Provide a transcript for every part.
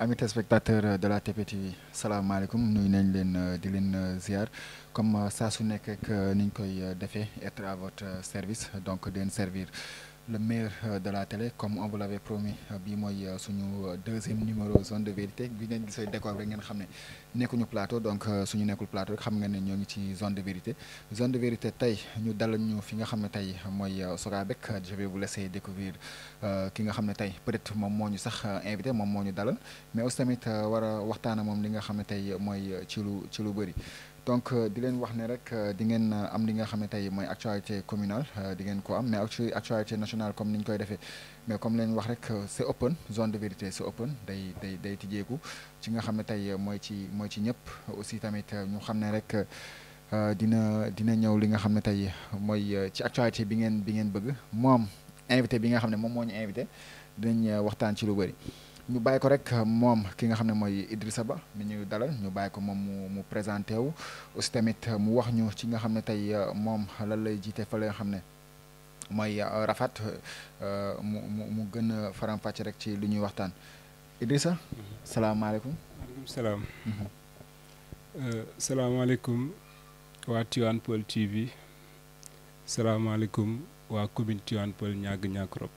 amis téléspectateurs de la TP TV salaamaaleykum nuyu nañ leen di leen ziar comme saa su nekk ak niñ koy defee être à votre service donc di leen servir le meilleur de la télé comme on vous l'avait promis bii mooy suñu deuxième numéro zone de vérité bi ngeen gisee décor rek ngeen xam ne nekkuñu plateau donc suñu nekkul plateau rek xam nga ne ñoo ngi ci zone de vérité tey ñu dalal ñu fi nga xam ne tey mooy Sokabek je vais vous laisser découvrir ki nga xam ne tey peut-être moom moo ñu sax invité moom moo ñu dalal mais aussi tamit war a waxtaana moom li nga xam ne tey mooy ci lu bëri donc di leen wax ne rek di ngeen am li nga xam ne tey mooy actualité communale di ngeen ko am mais actualité nationale comme ni ñu koy defee mais comme leen wax rek c'est open zone de vérité c'est open day tijjeeku ci nga xam ne tey mooy ci ñëpp aussi tamit ñu xam ne rek dina ñëw li nga xam ne tey mooy ci actualité bi ngeen bëgg moom invité bi nga xam ne moom moo ñu invité dinañ waxtaan ci lu bëri ñu bàyyi ko rek moom ki nga xam ne mooy Idrissa Ba mi ñu dalal ñu bàyyi ko moom mu présenté wu aussi tamit mu wax ñu ci nga xam ne tey moom lan lay jiite fa la nga xam ne mooy Rafat mu gën a faram-fàcce rek ci lu ñuy waxtaan Idrissa. salaamaaleykum. maaleykum salaam. salaamaaleykum waa Tivaouane Peulh TV salaamaaleykum waa commune Tivaouane Peulh Niaga-Niakoulrab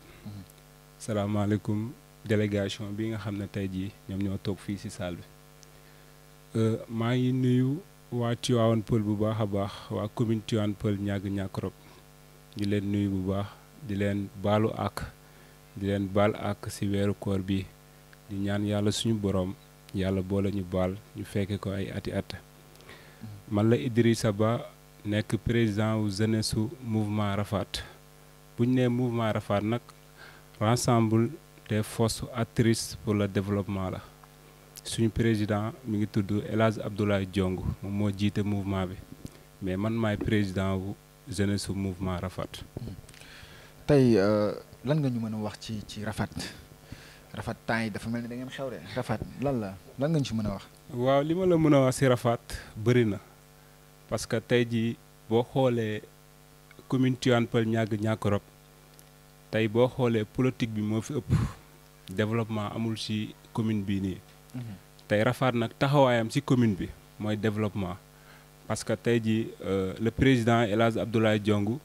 salaamaaleykum délégation bi nga xam ne tey jii ñoom ñoo toog fii ci salle bi maa ngi nuyu waa Tivaouane Peulh bu baax a baax waa commune Tivaouane Peulh Niaga-Niakoulrab di leen nuyu bu baax di leen baalu àq di leen baal àq ci weeru koor bi di ñaan yàlla suñu boroom yàlla boole ñu baal ñu fekke ko ay ati at man la Idrissa Ba nekk président wu jeunesse su mouvement Rafat bu ñu nee mouvement Rafat nag rassemble des forces actrices pour le développement la suñu président mi ngi tudd El Hadj Abdoulaye Diong moom moo jiite mouvement bi mais man maay président wu jeunesse su mouvement Rafat. tey lan nga ñu mën a wax ci Rafat temps yi dafa mel ni da ngeen xew de Rafat lan nga ñu ci mën a wax. waaw li ma la mën a wax ci Rafat bëri na parce que tey jii boo xoolee commune Tivaouane Peulh Niaga-Niakoulrab tey boo xoolee politique bi moo fi ëpp développement amul ci commune bii nii. tey Rafat nag taxawaayam ci commune bi mooy développement parce que tey jii le président El Hadj Abdoulaye Diong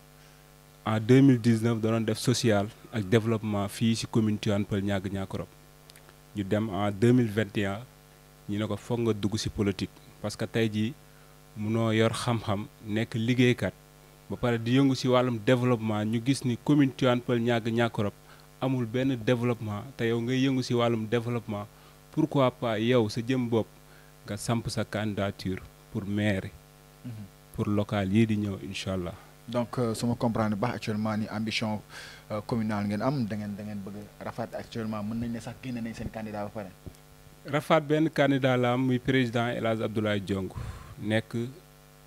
en 2019 doon def social ak développement fii ci commune Tivaouane Peulh Niaga-Niakoulrab ñu dem en 2021 ñu ne ko foog nga dugg ci politique parce que tey jii munoo yor xam-xam nekk liggéeykat ba pare di yëngu ci wàllum développement ñu gis ni commune Tivaouane Peulh Niaga-Niakoulrab amul benn développement te yow ngay yëngu ci wàllum développement pourquoi pas yow sa jëm bopp nga samp sa candidature pour maire pour local yii di ñëw incha allah. donc su ma comprendre baax actuellement ni ambition communale ngeen am da ngeen bëgg Rafat actuellement mën nañ ne sax génne nañ seen candidat ba pare. Rafat benn candidat la am muy président El Hadj Abdoulaye Diong nekk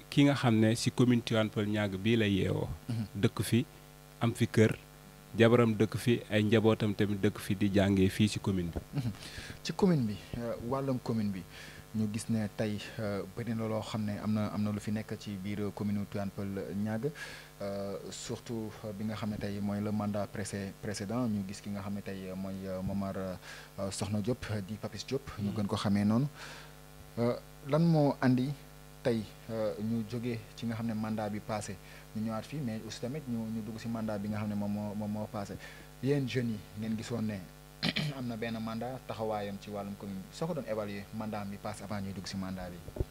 ki nga xam ne ci commune Tivaouane Peulh Niaga bii lay yeewoo. dëkk fi am fi kër jabaram dëkk fi ay njabootam tamit dëkk fi di jàngee fii ci commune bi. ci commune bi wàllum commune bi ñu gis ne tey bëri na loo xam ne am na lu fi nekk ci biir commune Tivaouane Peulh Niaga surtout bi nga xam ne tey mooy le mandat précédent ñu gis ki nga xam ne tey mooy Momar Sokhna Diop di Papis Diop. ñu gën ko xamee noonu lan moo andi tey ñu jógee ci nga xam ne mandat bi passé ñu ñëwaat fii mais aussi tamit ñu dugg ci mandat bi nga xam ne moom moo passé yéen jeunes yi ngeen gisoon ne am na benn mandat taxawaayam ci wàllum commune bi soo ko doon évaluer mandat bi passé avant ñuy dugg ci mandat bi.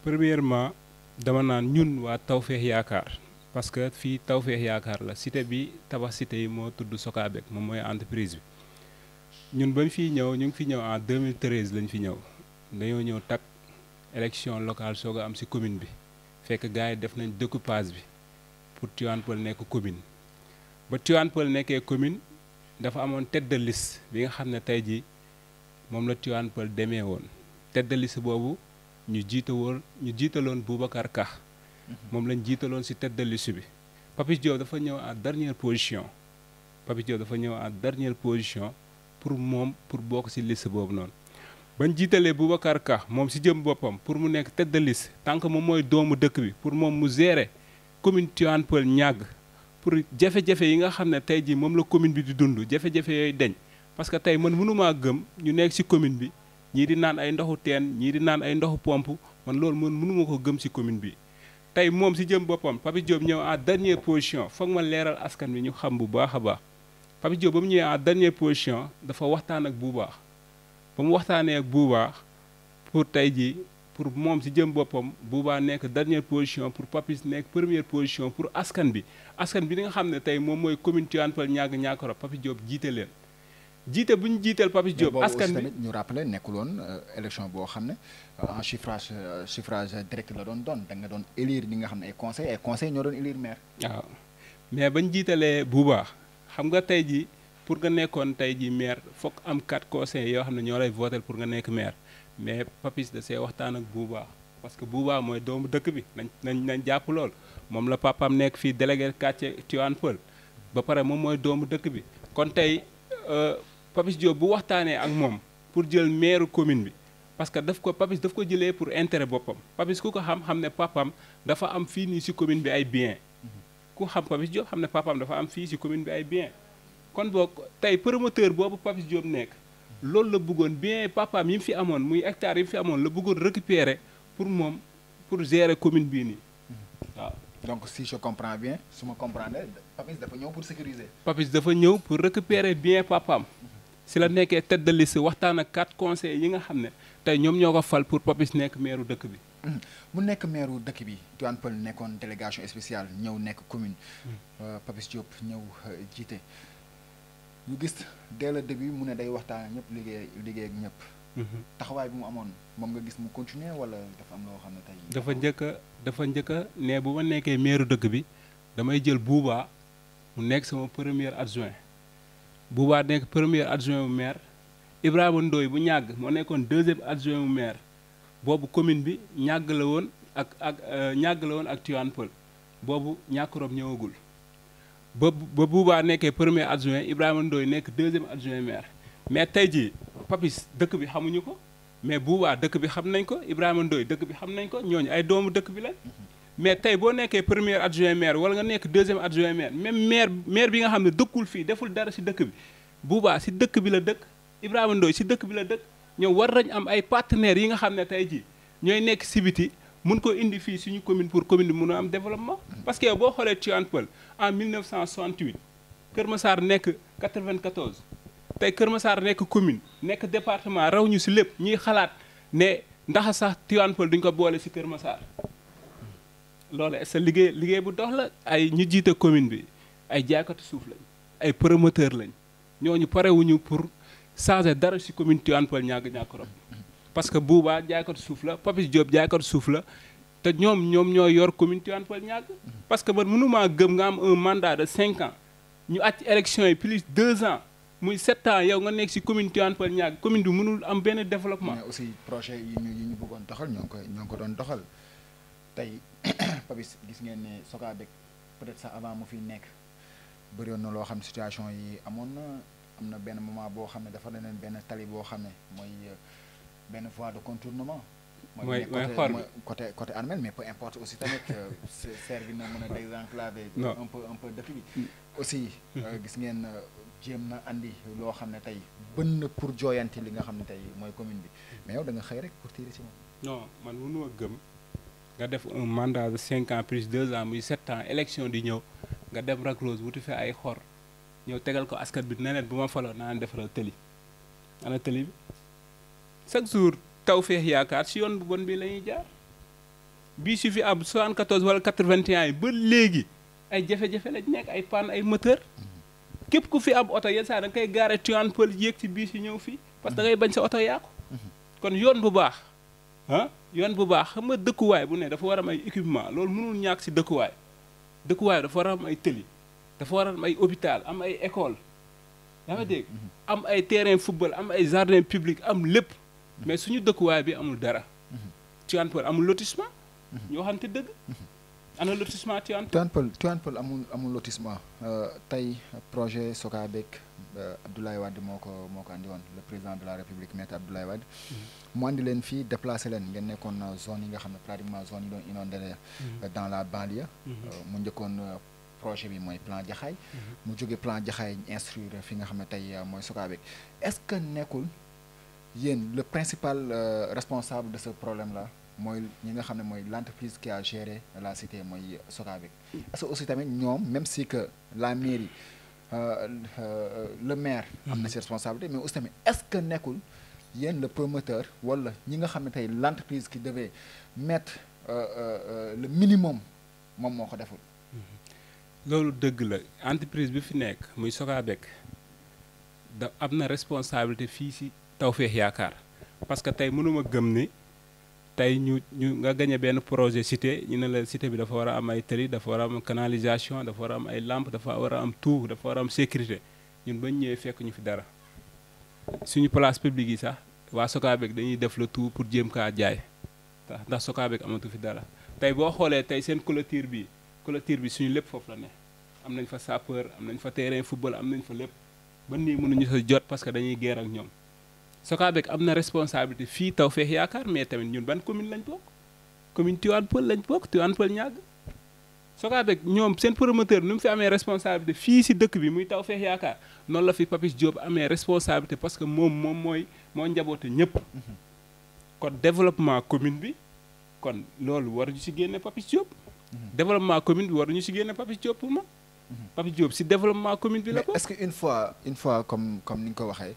premièrement dama naan ñun waa Tawfekh Yaakaar parce que fii Tawfekh Yaakaar la cité bi tabax cité yi moo tudd Sokabek moom mooy entreprise bi ñun ba ñu fiy ñëw ñu ngi fi ñëw en 2013 lañ fi ñëw dañoo ñëw takk élection locale soog a am ci commune bi fekk gars yi def nañ découpage bi pour Tivaouane Peulh nekk commune ba Tivaouane Peulh nekkee commune dafa amoon tête de liste bi nga xam ne tey jii moom la Tivaouane Peulh demee woon tête de liste boobu ñu jiitaloon Boubacar Ka moom lañ jiitaloon ci tête de liste bi Papis Diop dafa ñëw en dernière position pour bokk ci liste boobu noonu bañ jiitalee Boubacar Ka moom ci jëm boppam pour mu nekk tête de liste tant que moom mooy doomu dëkk bi pour moom mu gérer commune Tivaouane Peulh Niaga pour jafe-jafe yi nga xam ne tey jii moom la commune bi di dund jafe-jafe yooyu deñ parce que tey man mënumaa gëm ñu nekk ci commune bi ñii di naan ay ndoxu teen ñii di naan ay ndoxu pompe man loolu man mënuma ko gëm ci commune bi tey moom ci jëm boppam Papis Diop ñëw en dernière position foog ma leeral askan wi ñu xam bu baax a baax Papis Diop ba mu ñëwee en dernière position dafa waxtaan ak Bouba ba mu waxtaanee ak Bouba pour tey jii pour moom ci jëm boppam Bouba nekk dernière position pour Papis nekk première position pour askan bi li nga xam ne tey moom mooy commune Tivaouane Peulh Niaga Niakoulrab Papis Diop jiite leen jiite bu ñu jiiteel Papis Diop askan bi tamit ñu rappelé nekkul woon élection boo xam ne en chiffrage direct la doon da nga doon élire ñi nga xam ne ay conseil ñoo doon élire maire. waaw mais bañ jiitalee Bouba xam nga tey jii pour nga nekkoon tey jii maire foog am 4 conseils yoo xam ne ñoo lay voter pour nga nekk maire mais Papis da see waxtaan ak Bouba parce que Bouba mooy doomu dëkk bi nañ jàpp lool moom la papaam nekk fii délégué quartier Tivaouane Peulh ba pare moom mooy doomu dëkk bi kon tey Papis Diop bu waxtaanee ak moom pour jël maire commune bi parce que Papis daf ko jëlee pour intérêt boppam Papis ku ko xam ne papaam dafa am fii nii ci commune bi ay bien ku xam Papis Diop xam ne papaam dafa am fii ci commune bi ay bien kon boog tey promoteur boobu Papis Diop nekk loolu la bëggoon bien papaam yi mu fi amoon muy hectare yi mu fi amoon la bëggoon récupérer pour gérer commune bii nii waaw. donc si je comprends bien su ma comprendre Papis dafa ñëw pour sécuriser. Papis dafa ñëw pour récupérer bien papaam si la nekkee tête de liste waxtaan ak 4 conseils yi nga xam ne tey ñoom ñoo ko fal pour Papis nekk maire dëkk bi. mu nekk maire dëkk bi Tivaouane Peulh nekkoon délégation spéciale ñëw nekk commune. Papis Diop ñëw jiite. ñu gis dès le début mu ne day waxtaan ñëpp liggéey ak ñëpp. taxawaay bi mu amoon moom nga gis mu continuer wala dafa am loo xam ne tey. dafa njëkk a ne bu ma nekkee maire dëkk bi damay jël Bouba mu nekk sama premier adjoint Bouba nekk premier adjoint mu maire Ibrahima Ndoye bu ñàgg moo nekkoon deuxième adjoint mu maire boobu commune bi ñàgg la woon ak Tivaouane Peulh boobu Niakoulrab ñëwagul ba Bouba nekkee premier adjoint Ibrahima Ndoye nekk deuxième adjoint maire mais tey jii Papis dëkk bi xamuñu ko mais Bouba dëkk bi xam nañ ko Ibrahima Ndoye dëkk bi xam nañ ko ñooñu ay doomu dëkk bi la mais tey boo nekkee premier adjoint maire wala nga nekk deuxième adjoint maire même maire bi nga xam ne dëkkul fii deful dara ci dëkk bi Bouba ci dëkk bi la dëkk Ibrahima Ndoye ci dëkk bi la dëkk ñoom war nañ am ay partenaires yi nga xam ne tey jii ñooy nekk ci biti mun ko indi fii suñu commune pour commune bi mun a am développement parce que boo xoolee Tivaouane Peulh en 1968 Kër Massar nekk 94 tey Kër Massar nekk commune nekk département raw ñu ci lépp ñuy xalaat ne ndax sax Tivaouane Peulh duñ ko boole ci Kër Massar loolu est-ce que liggéey bu dox la ay ñu jiite commune bi ay jaaykatu suuf lañ ay promoteur lañ ñooñu parewuñu pour changer dara ci commune Tivaouane Peulh Niaga Niakoulrab parce que Bouba jaaykatu suuf la Papis Diop jaaykatu suuf la te ñoom ñoo yor commune Tivaouane Peulh Niaga parce que man mënumaa gëm nga am un mandat de 5 ans ñu àcc élection yi plus 2 ans muy 7 ans yow nga nekk ci commune Tivaouane Peulh Niaga commune bi mënul am benn développement. mais aussi projet yi ñu bëggoon doxal ñoo ngi ko doon doxal tey Papis gis ngeen ne Socabek peut-être sax avant mu fi nekk bëri na loo xam situation yi amoon na am na benn moment boo xam ne dafa leen benn tali boo xam ne mooy benn voie de contournement. mooy côté Armel mais peu importe aussi tamit servi na mën a désenclaver un peu dëkk bi aussi gis ngeen jéem na andi loo xam ne tey bën na pour jooyanti li nga xam ne tey mooy commune bi mais yow da nga xëy rek pour tirer ci moom. non man mënuma gëm nga def un mandat de 5 ans plus 2 ans muy 7 ans élection di ñëw nga dem Lac Rose wuti fi ay xor ñëw tegal ko askan bi neneen bu ma faloo naa defaral tëli ana tëli bi chaque jour Tawfekh Yaakaar ci yoon bu bon bi la ñuy jaar bii su fi am 74 wala 81 yi ba léegi ay jafe-jafe lañ nekk ay panne ay moteur képp ku fi am oto yenn saa da nga koy gaare Tivaouane Peulh yéeg ci bii si ñëw fii parce que da ngay bañ sa oto yàqu kon yoon bu baax yoon bu baax xam nga dëkkuwaay bu ne dafa war am ay équipement loolu mënul ñàkk ci dëkkuwaay dafa war a am ay tëli dafa war a am ay hôpital am ay école yaa nga dégg am ay terrain football am ay jardin public am lépp mais suñu dëkkuwaay bi amul dara Tivaouane Peulh amul lotissement ñoo xam te dëgg ana lotissement Tivaouane Peulh amul lotissement tey projet Socabek Abdoulaye Wade moo ko andi woon le président de la République maître Abdoulaye Wade mu andi leen fii déplacé leen ngeen nekkoon zone yi nga xam ne pratiquement zone yi doon inondé dans la banlieue mu njëkkoon projet bi mooy plan Jaxaay mu jóge plan Jaxaay instruire fi nga xam ne tey mooy Socabek est-ce que nekkul yéen le principal responsable de ce problème là mooy ñi nga xam ne mooy l'entreprise qui a géré la cité mooy Socabek. Est-ce que aussi tamit ñoom même si que la mairie le maire am na ci responsabilité, mais aussi tamit est-ce que nekkul yéen le promoteur wala ñi nga xam ne tey l'entreprise qui devait mettre le minimum moom moo ko deful. loolu dëgg la entreprise bi fi nekk muy Socabek da am na responsabilité fii ci Tawfekh Yaakaar parce que tey mënuma gëm ni tey ñu nga gagné benn projet cité ñu ne la cité bi dafa war a am ay tëli dafa war a am canalisation dafa war a am ay lampes dafa war a am tout dafa war a am sécurité ñun bañ ñëwee fekk ñu fi dara suñu place publique yi sax waa Socabek dañuy def le tout pour jéem kaa jaay ndax Socabek amatu fi dara tey boo xoolee tey seen clôture bi suñu lépp foofu la ne am nañ fa sapeur am nañ fa terrain football am nañ fa lépp ba nii mënuñu sa jot parce que dañuy guerre ak ñoom Socabek am na responsabilité fii Tawfekh Yaakaar mais tamit ñun ban commune lañ bokk commune Tivaouane Peulh lañ bokk Tivaouane Peulh ñàgg Socabek ñoom seen promoteur nu mu fi amee responsabilité fii si dëkk bi muy Tawfekh Yaakaar noonu la fi Papis Diop amee responsabilité parce que moo njaboote ñëpp kon développement commune bi kon loolu waruñu si génne Papis Diop développement commune bi waruñu si génne Papis Diop pour ma Papis Diop si développement commune bi la ko. Est-ce que une fois comme ni nga ko waxee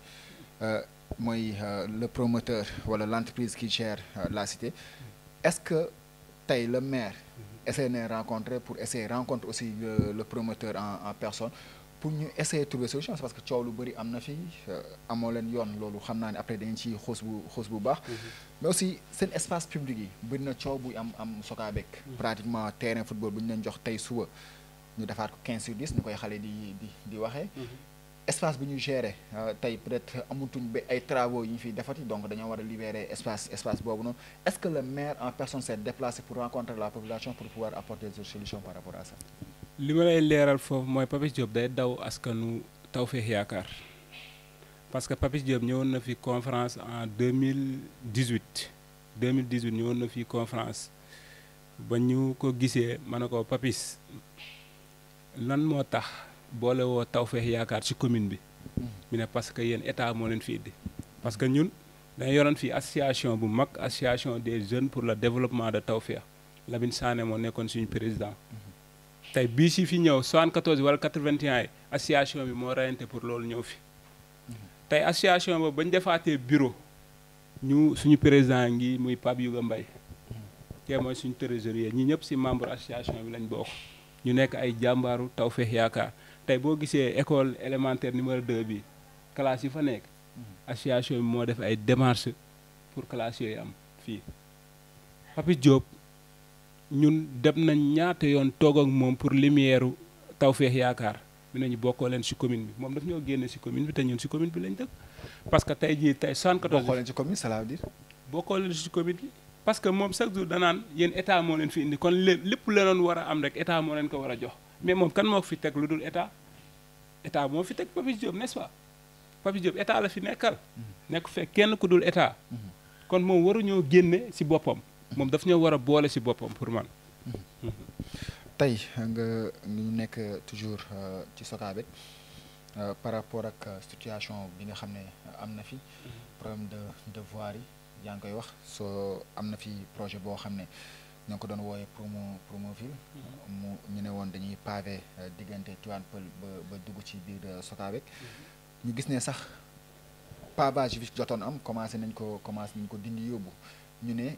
mooy le promoteur wala l'entreprise qui gère la cité est-ce que tey le maire essaie na rencontrer pour essayer rencontre aussi le promoteur en personne pour ñu essayer trouver solution parce que coow lu bëri am na fi amoo leen yoon loolu xam naa ne après dañu ci xuus bu baax mais aussi seen espace public yi bëri na coow buy am Socabek pratiquement terrain football bu ñu leen jox tey suba ñu defaat ko 15/10 ñu koy xale di waxee espace bi ñu gérer tey peut-être amutuñ ba ay travaux yi ñu fiy defati donc dañoo war a libérer espace boobu noonu est-ce que le maire en personne s'est déplacé pour rencontrer la population pour pouvoir apporter des solutions par rapport à ça. li ma lay leeral foofu mooy Papis Diop day daw askanu Tawfekh Yaakaar parce que Papis Diop ñëwoon na fi conférence en 2018 ñëwoon na fi conférence ba ñu ko gisee ma ne ko Papis lan moo tax boole woo Tawfekh Yaakaar ci commune bi mu ne parce que yéen état moo leen fi indi parce que ñun dañu yoroon fii association bu mag association des jeunes pour le développement de Tawfekh Lamine Sané moo nekkoon suñu président tey bii si fi ñëw 74 wala 81 yi association bi moo reyante pour loolu ñëw fi tey association boobu ba ñu defaatee bureau suñu président ngi muy Pape Youga Mbaye kee mooy suñu trésorier ñi ñëpp si membre association bi lañ bokk ñu nekk ay jàmbaaru Tawfekh Yaakaar tey boo gisee école élémentaire numéro 2 bi classe yi fa nekk association bi moo def ay démarches pour classe yooyu am fii Papis Diop ñun dem nañ ñaata yoon toog ak moom pour lumière Tawfekh Yaakaar mi nañu bokkoo leen ci commune bi moom daf ñoo génne ci commune bi te ñun ci commune bi lañ dëkk parce que tey jii tey 74 bokkoo leen ci commune ça veut dire bokkoo leen ci commune bi parce que moom chaque jour danaan yéen état moo leen fi indi kon lépp leneen war a am rek état moo leen ko war a jox mais moom kan moo ko fi teg lu dul état moo fi teg Papis Diop n'est-ce pas Papis Diop état la fi nekkal nekk fekk kenn ku dul état kon moom waruñoo génne ci boppam moom daf ñoo war a boole ci boppam pour man tey nga ñu nekk toujours ci Socabek par rapport ak situation bi nga xam ne am na fi problème de voirie yi yaa ngi koy wax soo am na fi projet boo xam ne ñoo ko doon wooyee Promoville ñu ne woon dañuy pavé diggante Tivaouane Peulh ba dugg ci biir Socabek ñu gis ne sax pavage bi jotoon am commencé nañ ko dindi yóbbu ñu ne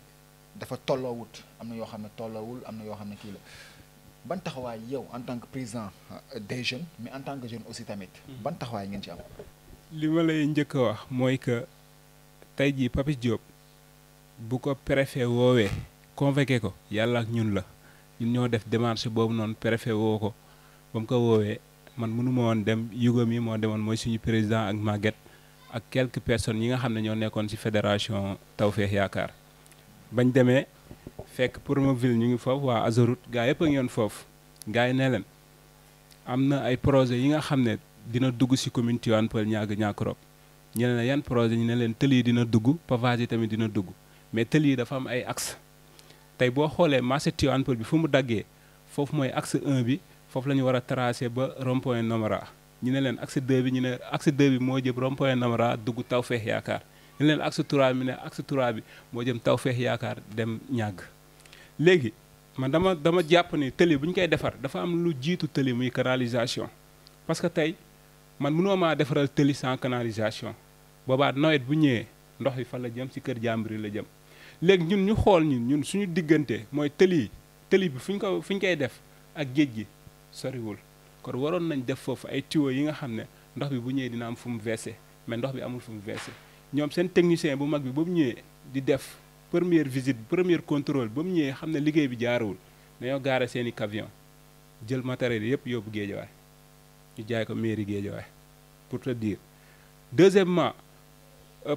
dafa tolloowut am na yoo xam ne tolloowul am na yoo xam ne kii la ban taxawaay yow en tant que président des jeunes mais en tant que jeune aussi tamit ban taxawaay ngeen ci am. li ma lay njëkk a wax mooy que tey jii Papis Diop bu ko préfet woowee convoqué ko yàlla ak ñun la ñun ñoo def démarche boobu noonu préfet woo ko ba mu ko woowee man mënu ma woon dem Yuga mi moo demoon mooy suñu président ak Maguette ak quelques personnes yi nga xam ne ñoo nekkoon ci fédération Tawfekh Yaakaar bañ demee fekk Promoville ñu ngi foofu waa Azoroute gaa yëpp a ngi yoon foofu gaa yi ne leen am na ay projet yi nga xam ne dina dugg ci commune Tivaouane Peulh Niaga-Niakoulrab ñu ne yan projet ñu ne leen tëli yi dina dugg pavage yi tamit dina dugg mais tëli yi dafa am ay axe tey boo xoolee marché Tivaouane Peulh bi fu mu daggee foofu mooy axe 1 bi foofu la ñu war a tracer ba rond-point Nomara ñu ne leen axe 2 bi ñu ne axe 2 bi moo jëm rond-point Nomara dugg Tawfekh Yaakaar ñu leen axe 3 bi ne axe 3 bi moo jëm Tawfekh Yaakaar dem ñàgg léegi man dama jàpp ni tëli bu ñu koy defar dafa am lu jiitu tëli muy canalisation parce que tey man mënoo maa defaral tëli sans canalisation boobaa nawet bu ñëwee ndox bi fa la jëm ci kër jàmbur yi la jëm léegi ñun ñu xool ñun suñu diggante mooy tëli bi fu ñu koy def ak géej gi soriwul kon waroon nañ def foofu ay tuyaux yi nga xam ne ndox bi bu ñëwee dina am fu mu versé mais ndox bi amul fu mu versé ñoom seen technicien bu mag bi ba mu ñëwee di def première visite premier contrôle ba mu ñëwee xam ne liggéey bi jaarawul dañoo gaare seen i camion jël matériel yëpp yóbbu Géejawaay ñu jaay ko mairie Géejawaay pour te dire deuxièmement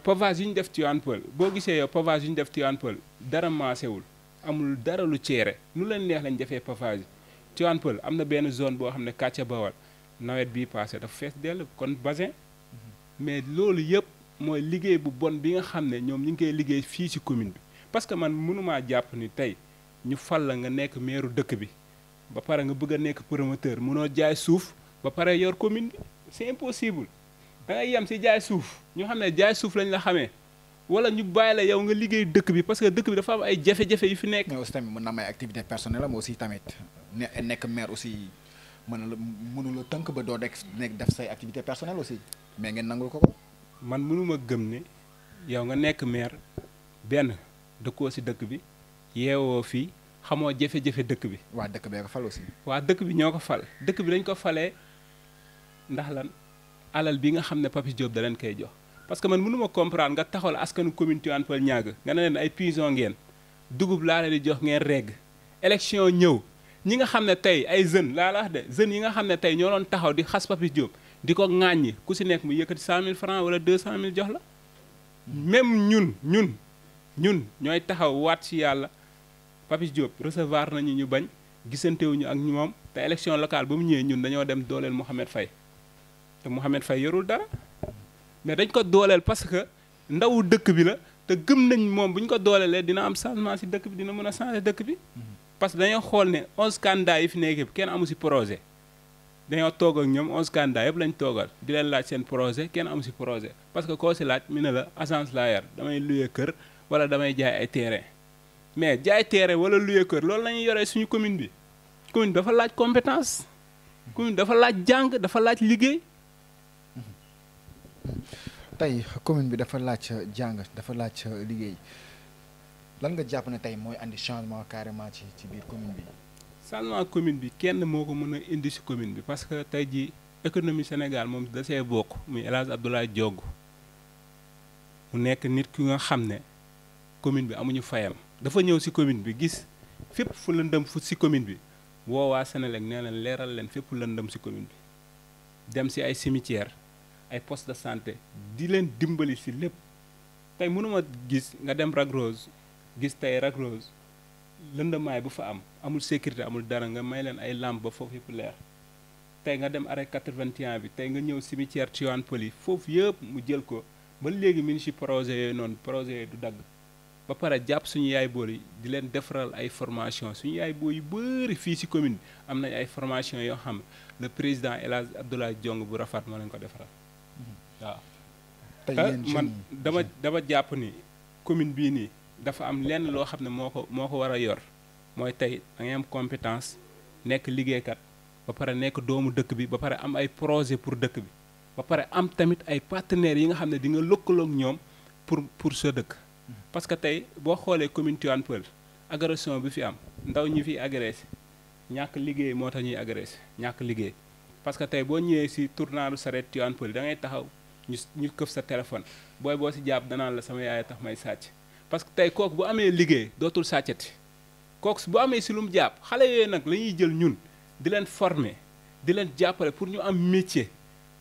pavage yi ñu def Tivaouane Peulh boo gisee yow pavage yi ñu def Tivaouane Peulh dara maasewul amul dara lu ceere nu leen neex lañ defee pavage yi Tivaouane Peulh am na benn zone boo xam ne Kàcce Bawal nawet bii passé dafa fees dell kon bassin mais loolu yëpp mooy liggéey bu bon bi nga xam ne ñoom ñu ngi koy liggéey fii ci commune bi parce que man mënumaa jàpp ni tey ñu fal la nga nekk maire dëkk bi ba pare nga bëgg a nekk promoteur mënoo jaay suuf ba pare yor commune bi c'est impossible da ngay yem ci jaay suuf ñu xam ne jaay suuf lañ la xamee wala ñu bàyyi la yow nga liggéey dëkk bi parce que dëkk bi dafa am ay jafe-jafe yu fi nekk. mais aussi tamit mën na am ay activité personnelle am aussi tamit nekk maire aussi mënu la tënk ba doo nekk def say activité personnelle aussi mais ngeen nangul ko. man mënuma gëm ne yow nga nekk maire benn dëkkoo ci dëkk bi yeewoo fii xamoo jafe-jafe dëkk bi. waa dëkk bee ko fal aussi. waa dëkk bi ñoo ko fal dëkk bi dañ ko falee ndax lan alal bi nga xam ne Papis Diop da leen koy jox parce que man mënuma comprendre nga taxawal askanu commune Tivaouane Peulh Niaga nga ne leen ay pison ngeen dugub laa leen di jox ngeen regg élection ñëw ñi nga xam ne tey ay jeunes laa la wax de jeunes yi nga xam ne tey ñoo doon taxaw di xas Papis Diop di ko ŋàññi ku ci nekk mu yëkkati 100000 francs wala 200000 jox la même ñun ñooy taxaw waat ci yàlla Papis Diop recevoir nañu ñu bañ gisantewuñu ak moom te élection locale ba mu ñëwee ñun dañoo dem dooleel Mouhamed Faye te Mouhamed Faye yorul dara mais dañ ko dooleel parce que ndawu dëkk bi la te gëm nañ moom bu ñu ko dooleelee dina am changement ci dëkk bi dina mën a changer dëkk bi parce que dañoo xool ne 11 candidats yi fi nekk yëpp kenn amu ci projet dañoo toog ak ñoom 11 candidats yëpp lañ toogal di leen laaj seen projet kenn amu ci projet parce que koo ci laaj mi ne la agence laa yar damay louer kër wala damay jaay ay terrain mais jaay terrain wala louer kër loolu la ñuy yoree suñu commune bi commune dafa laaj compétence commune dafa laaj jàng dafa laaj liggéey. tey commune bi dafa laaj jàng dafa laaj liggéey lan nga jàpp ne tey mooy andi changement carrément ci biir commune bi. changement commune bi kenn moo ko mën a indi ci commune bi parce que tey jii économie Sénégal moom da see bokk muy El Hadj Abdoulaye Diong mu nekk nit ki nga xam ne commune bi amuñu fayam dafa ñëw ci commune bi gis fépp fu lëndëm fu ci commune bi woowaa Sénélec nee leen leeral leen fépp lëndëm ci commune bi dem ci ay cimetière ay poste de santé di leen dimbali ci lépp tey mënuma gis nga dem Lac Rose gis tey Lac Rose lëndamaay bu fa am amul sécurité amul dara nga may leen ay lampe ba foofu yëpp leer tey nga dem arrêt 81 bi tey nga ñëw cimetière Tivaouane Peulh yi foofu yëpp mu jël ko ba léegi mi ngi ci projet yooyu noonu projet yooyu du dagg ba pare jàpp suñu yaay bool yi di leen defaral ay formation suñu yaay bool yu bëri fii ci commune bi am nañ ay formation yoo xam le président El Hadj Abdoulaye Diong bu Rafat moo leen ko defaral waaw te man dama jàpp ni commune bii nii dafa am lenn loo xam ne moo ko war a yor mooy tey da ngay am compétence nekk liggéeykat ba pare nekk doomu dëkk bi ba pare am ay projet pour dëkk bi ba pare am tamit ay partenaires yi nga xam ne di nga lëkkaloog ñoom pour sa dëkk parce que tey boo xoolee commune Tivaouane Peulh agression bi fi am ndaw ñi fi agressé ñàkk liggéey moo tax ñuy agressé ñàkk liggéey parce que tey boo ñëwee ci tournaaru sareet Tivaouane Peulh da ngay taxaw ñu këf sa téléphone boo ci jàpp danaan la sama yaay tax may sàcc parce que tey kooku bu amee liggéey dootul sàccati kooku bu amee ci lu mu jàpp xale yooyu nag la ñuy jël ñun di leen former di leen jàppale pour ñu am métier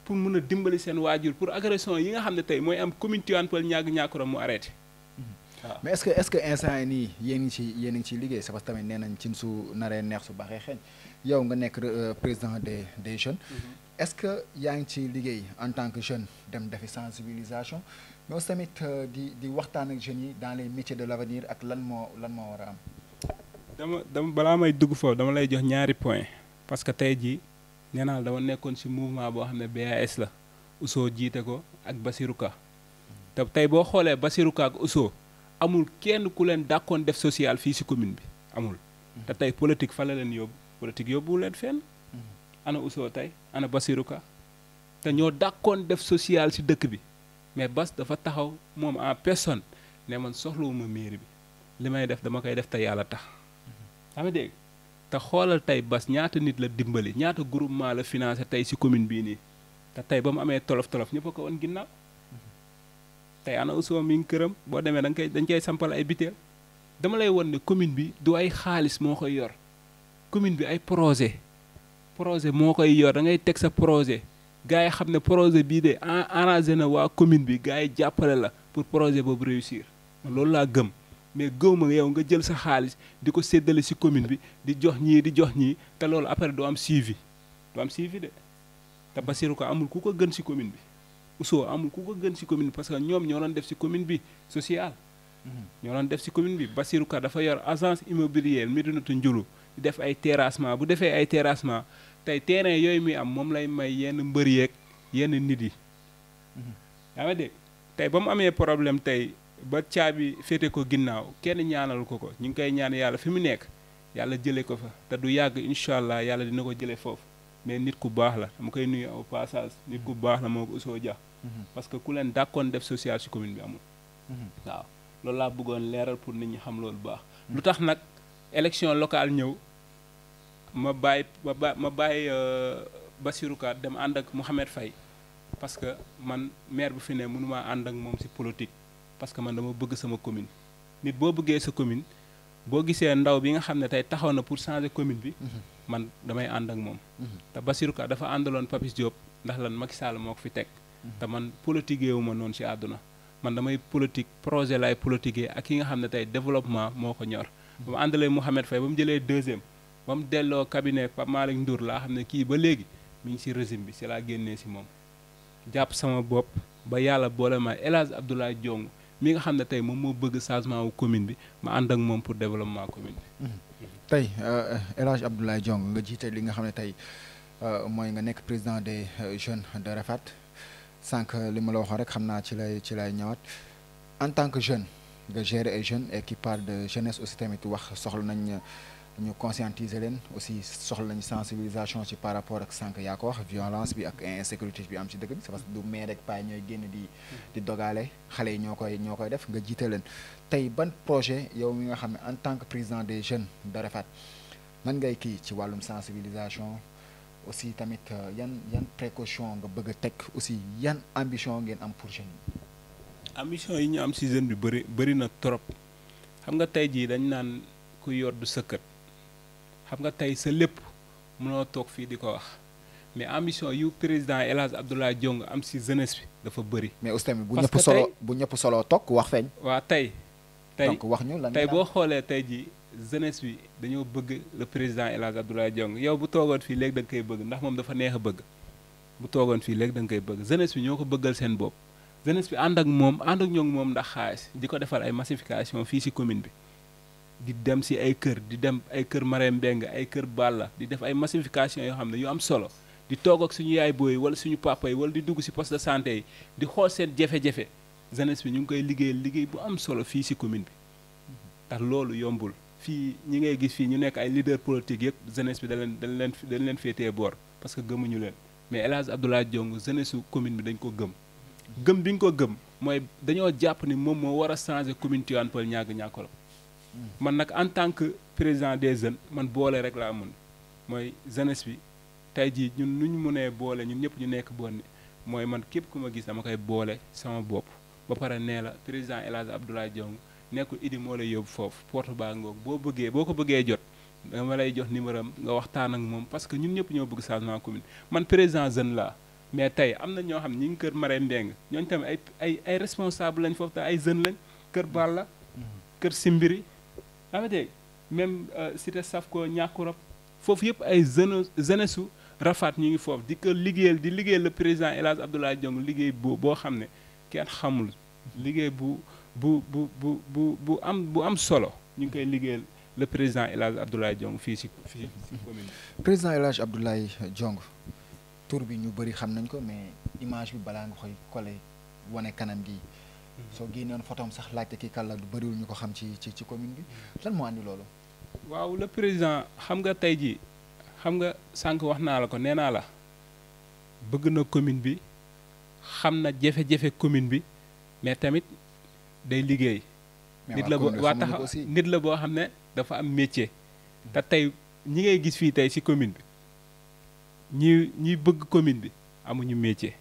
pour mun a dimbali seen waajur pour agression yi nga xam ne tey mooy am commune Tivaouane Peulh ñàkk mu arrêté waaw. mais est-ce que instant yi nii yéen ngi ciy liggéey c'est parce que tamit nee nañ cin su naree neex su baaxee xeeñ yow nga nekk président des jeunes. est-ce que yaa ngi ciy liggéey en tant que jeune dem defi sensibilisation mais aussi tamit di waxtaan ak jeunes yi dans les métiers de l'avenir ak lan moo war a am. dama balaa may dugg foofu dama lay jox ñaari point parce que tey jii nee naa dama nekkoon ci mouvement boo xam ne BAS la Ousso jiite ko ak Basirou Ka te tey boo xoolee Bassirou Ka ak Ousso amul kenn ku leen dàkkoon def social fii si commune bi amul te tey politique fa la leen yóbbu politique yóbbuwu leen fenn ana Ousso tey ana Bassirou Ka te ñoo dàkkoon def social si dëkk bi mais Bass dafa taxaw moom en personne ne man soxlawuma mairie bi li may def dama koy def te yàlla tax xam nga dégg te xoolal tey Bass ñaata nit la dimbali ñaata groupement la financé tey si commune bii nii te tey ba mu amee tolof-tolof ñëpp a ko woon ginnaaw tey ana Ousso mi ngi këram boo demee dañ koy sampal ay biteel dama lay won ne commune bi du ay xaalis moo koy yor commune bi ay projet moo koy yor da ngay teg sa projet gars yi xam ne projet bii de arrangé na waa commune bi gars yi jàppale la pour projet boobu réussir loolu laa gëm mais gëw ma yow nga jël sa xaalis di ko séddale ci commune bi di jox ñii te loolu après doo am suivi de te Bassirou Ka amul ku ko gën ci commune bi Ousso amul ku ko gën ci commune bi parce que ñoom ñoo doon def ci commune bi social ñoo doon def ci commune bi Bassirou Ka dafa yor agence immobilière Médinatoul Ndioulo di def ay terrassement bu defee ay terrassement tey terrain yooyu muy am moom lay may yenn mbër yeeg yenn nit yi yaa ngi dégg tey ba mu amee problème tey ba caabi féete ko ginnaaw kenn ñaanal ko ñu ngi koy ñaan yàlla fi mu nekk yàlla jëlee ko fa te du yàgg incha allah yàlla dina ko jëlee foofu mais nit ku baax la dama koy nuyu au passage nit ku baax la moo ko Ousso Dia parce que ku leen dàkkoon def social ci commune bi amul waaw loolu laa bëggoon leeral pour nit ñi xam loolu baax lu tax nag élection locale ñëw ma bàyyi Bassirou Ka dem ànd ak Mouhamed Faye parce que man maire bu fi ne mënumaa ànd ak moom ci politique parce que man dama bëgg sama commune nit boo bëggee sa commune boo gisee ndaw bi nga xam ne tey taxaw na pour changer commune bi man damay ànd ak moom te Bassirou Ka dafa àndaloon Papis Diop ndax lan Macky Sall moo ko fi teg te man politiqué wu ma noonu ci àdduna man damay politique projet lay politiqué ak ki nga xam ne tey développement moo ko ñor ba mu àndalee Mouhamed Faye ba mu jëlee deuxième ba mu delloo cabinet Pape Malick Ndour laa xam ne kii ba léegi mi ngi ci régime bi ci laa génnee ci moom jàpp sama bopp ba yàlla boole ma El Hadj Abdoulaye Diong mi nga xam ne tey moom moo bëgg changement wu commune bi ma ànd ak moom pour développement commune bi. tey El Hadj Abdoulaye Diong nga jiite li nga xam ne tey mooy nga nekk président des jeunes de Rafat sànq li ma la waxoon rek xam naa ci lay ñëwaat en tant que jeune nga gérer ay jeunes et qui parle de jeunesse aussi tamit wax soxla nañ ñu conscientiser leen aussi soxla nañu sensibilisation ci par rapport ak sànq yaa ko wax violence bi ak insécurité bi am ci dëkk bi c'est parce que du maire rek paa ñooy génn di dogale xale yi ñoo koy def nga jiite leen tey ban projet yow mi nga xam ne en tant que président des jeunes de Rafat nan ngay kii ci wàllum sensibilisation aussi tamit yan précaution nga bëgg a teg aussi yan ambition ngeen am pour jeunes yi. ambition yi ñu am ci jeune bi bëri na trop xam nga tey jii dañ naan ku yor du sëkkat xam nga tey sa lépp mënoo toog fii di ko wax mais ambition yu président El Hadj Abdoulaye Diong am ci jeunesse bi dafa bëri. mais aussi tamit bu ñëpp solo toog wax feeñ. waa tey donc wax ñu lan tey boo xoolee tey jii jeunesse bi dañoo bëgg le président El Hadj Abdoulaye Diong yow bu toogoon fii léegi da nga koy bëgg ndax moom dafa neex a bëgg bu toogoon fii léegi da nga koy bëgg jeunesse bi ñoo ko bëggal seen bopp jeunesse bi ànd ak moom ndax xaalis di ko defal ay massification fii ci commune bi. di dem ci ay kër di dem ay kër Marème Mbengue ay kër Balla di def ay massification yoo xam ne yu am solo di toog ak suñu yaay booy wala suñu papa yi wala di dugg ci poste de santé yi di xool seen jafe-jafe jeunesse bi ñu ngi koy liggéey bu am solo fii ci commune bi ndax loolu yombul fii ñi ngay gis fii ñu nekk ay leader politique yëpp jeunesse bi dañ leen féetee boor parce que gëmuñu leen mais El Hadj Abdoulaye Diong jeunesse su commune bi dañ ko gëm bi ñu ko gëm mooy dañoo jàpp ni moom moo war a changer commune Tivaouane Peulh Niaga man nag en tant que président des jeunes man boole rek laa mën mooy jeunesse bi tey jii ñun nu ñu mënee boole ñun ñëpp ñu nekk bonne mooy man képp ku ma gis dama koy boole sama bopp ba pare nee la président El Hadj Abdoulaye Diong nekkul idi moo lay yóbbu foofu porte baa ngoog boo ko bëggee jot dama lay jox numéro am nga waxtaan ak moom parce que ñun ñëpp ñoo bëgg changement commune man président jeune laa mais tey am na ñoo xam ñi ngi kër Marème Mbengue ñooñu tamit ay responsable lañ foofu te ay jeunes lañ kër Balla kër Simbiri daa ma dégg même cité Safko Niakourab foofu yëpp ay jeunesse su Rafat ñu ngi foofu di liggéeyal le président El Hadj Abdoulaye Diong liggéey boo xam ne kenn xamul liggéey bu am solo ñu ngi koy liggéeyal le président El Hadj Abdoulaye Diong fii ci commune bi. président El Hadj Abdoulaye Diong tur bi ñu bëri xam nañ ko mais image bi balaa nga koy collé wane kanam gi soo génnoon photom sax laajte kii kan la du bëriwul ñu ko xam ci commune bi lan moo andi loolu. waaw le président xam nga tey jii xam nga sànq wax naa la ko nee naa la bëgg na commune bi xam na jafe-jafe commune bi mais tamit day liggéey. nit la boo waa tax nit la boo xam ne dafa am métier. te tey ñi ngay gis fii tey ci commune bi ñi bëgg commune bi amuñu métier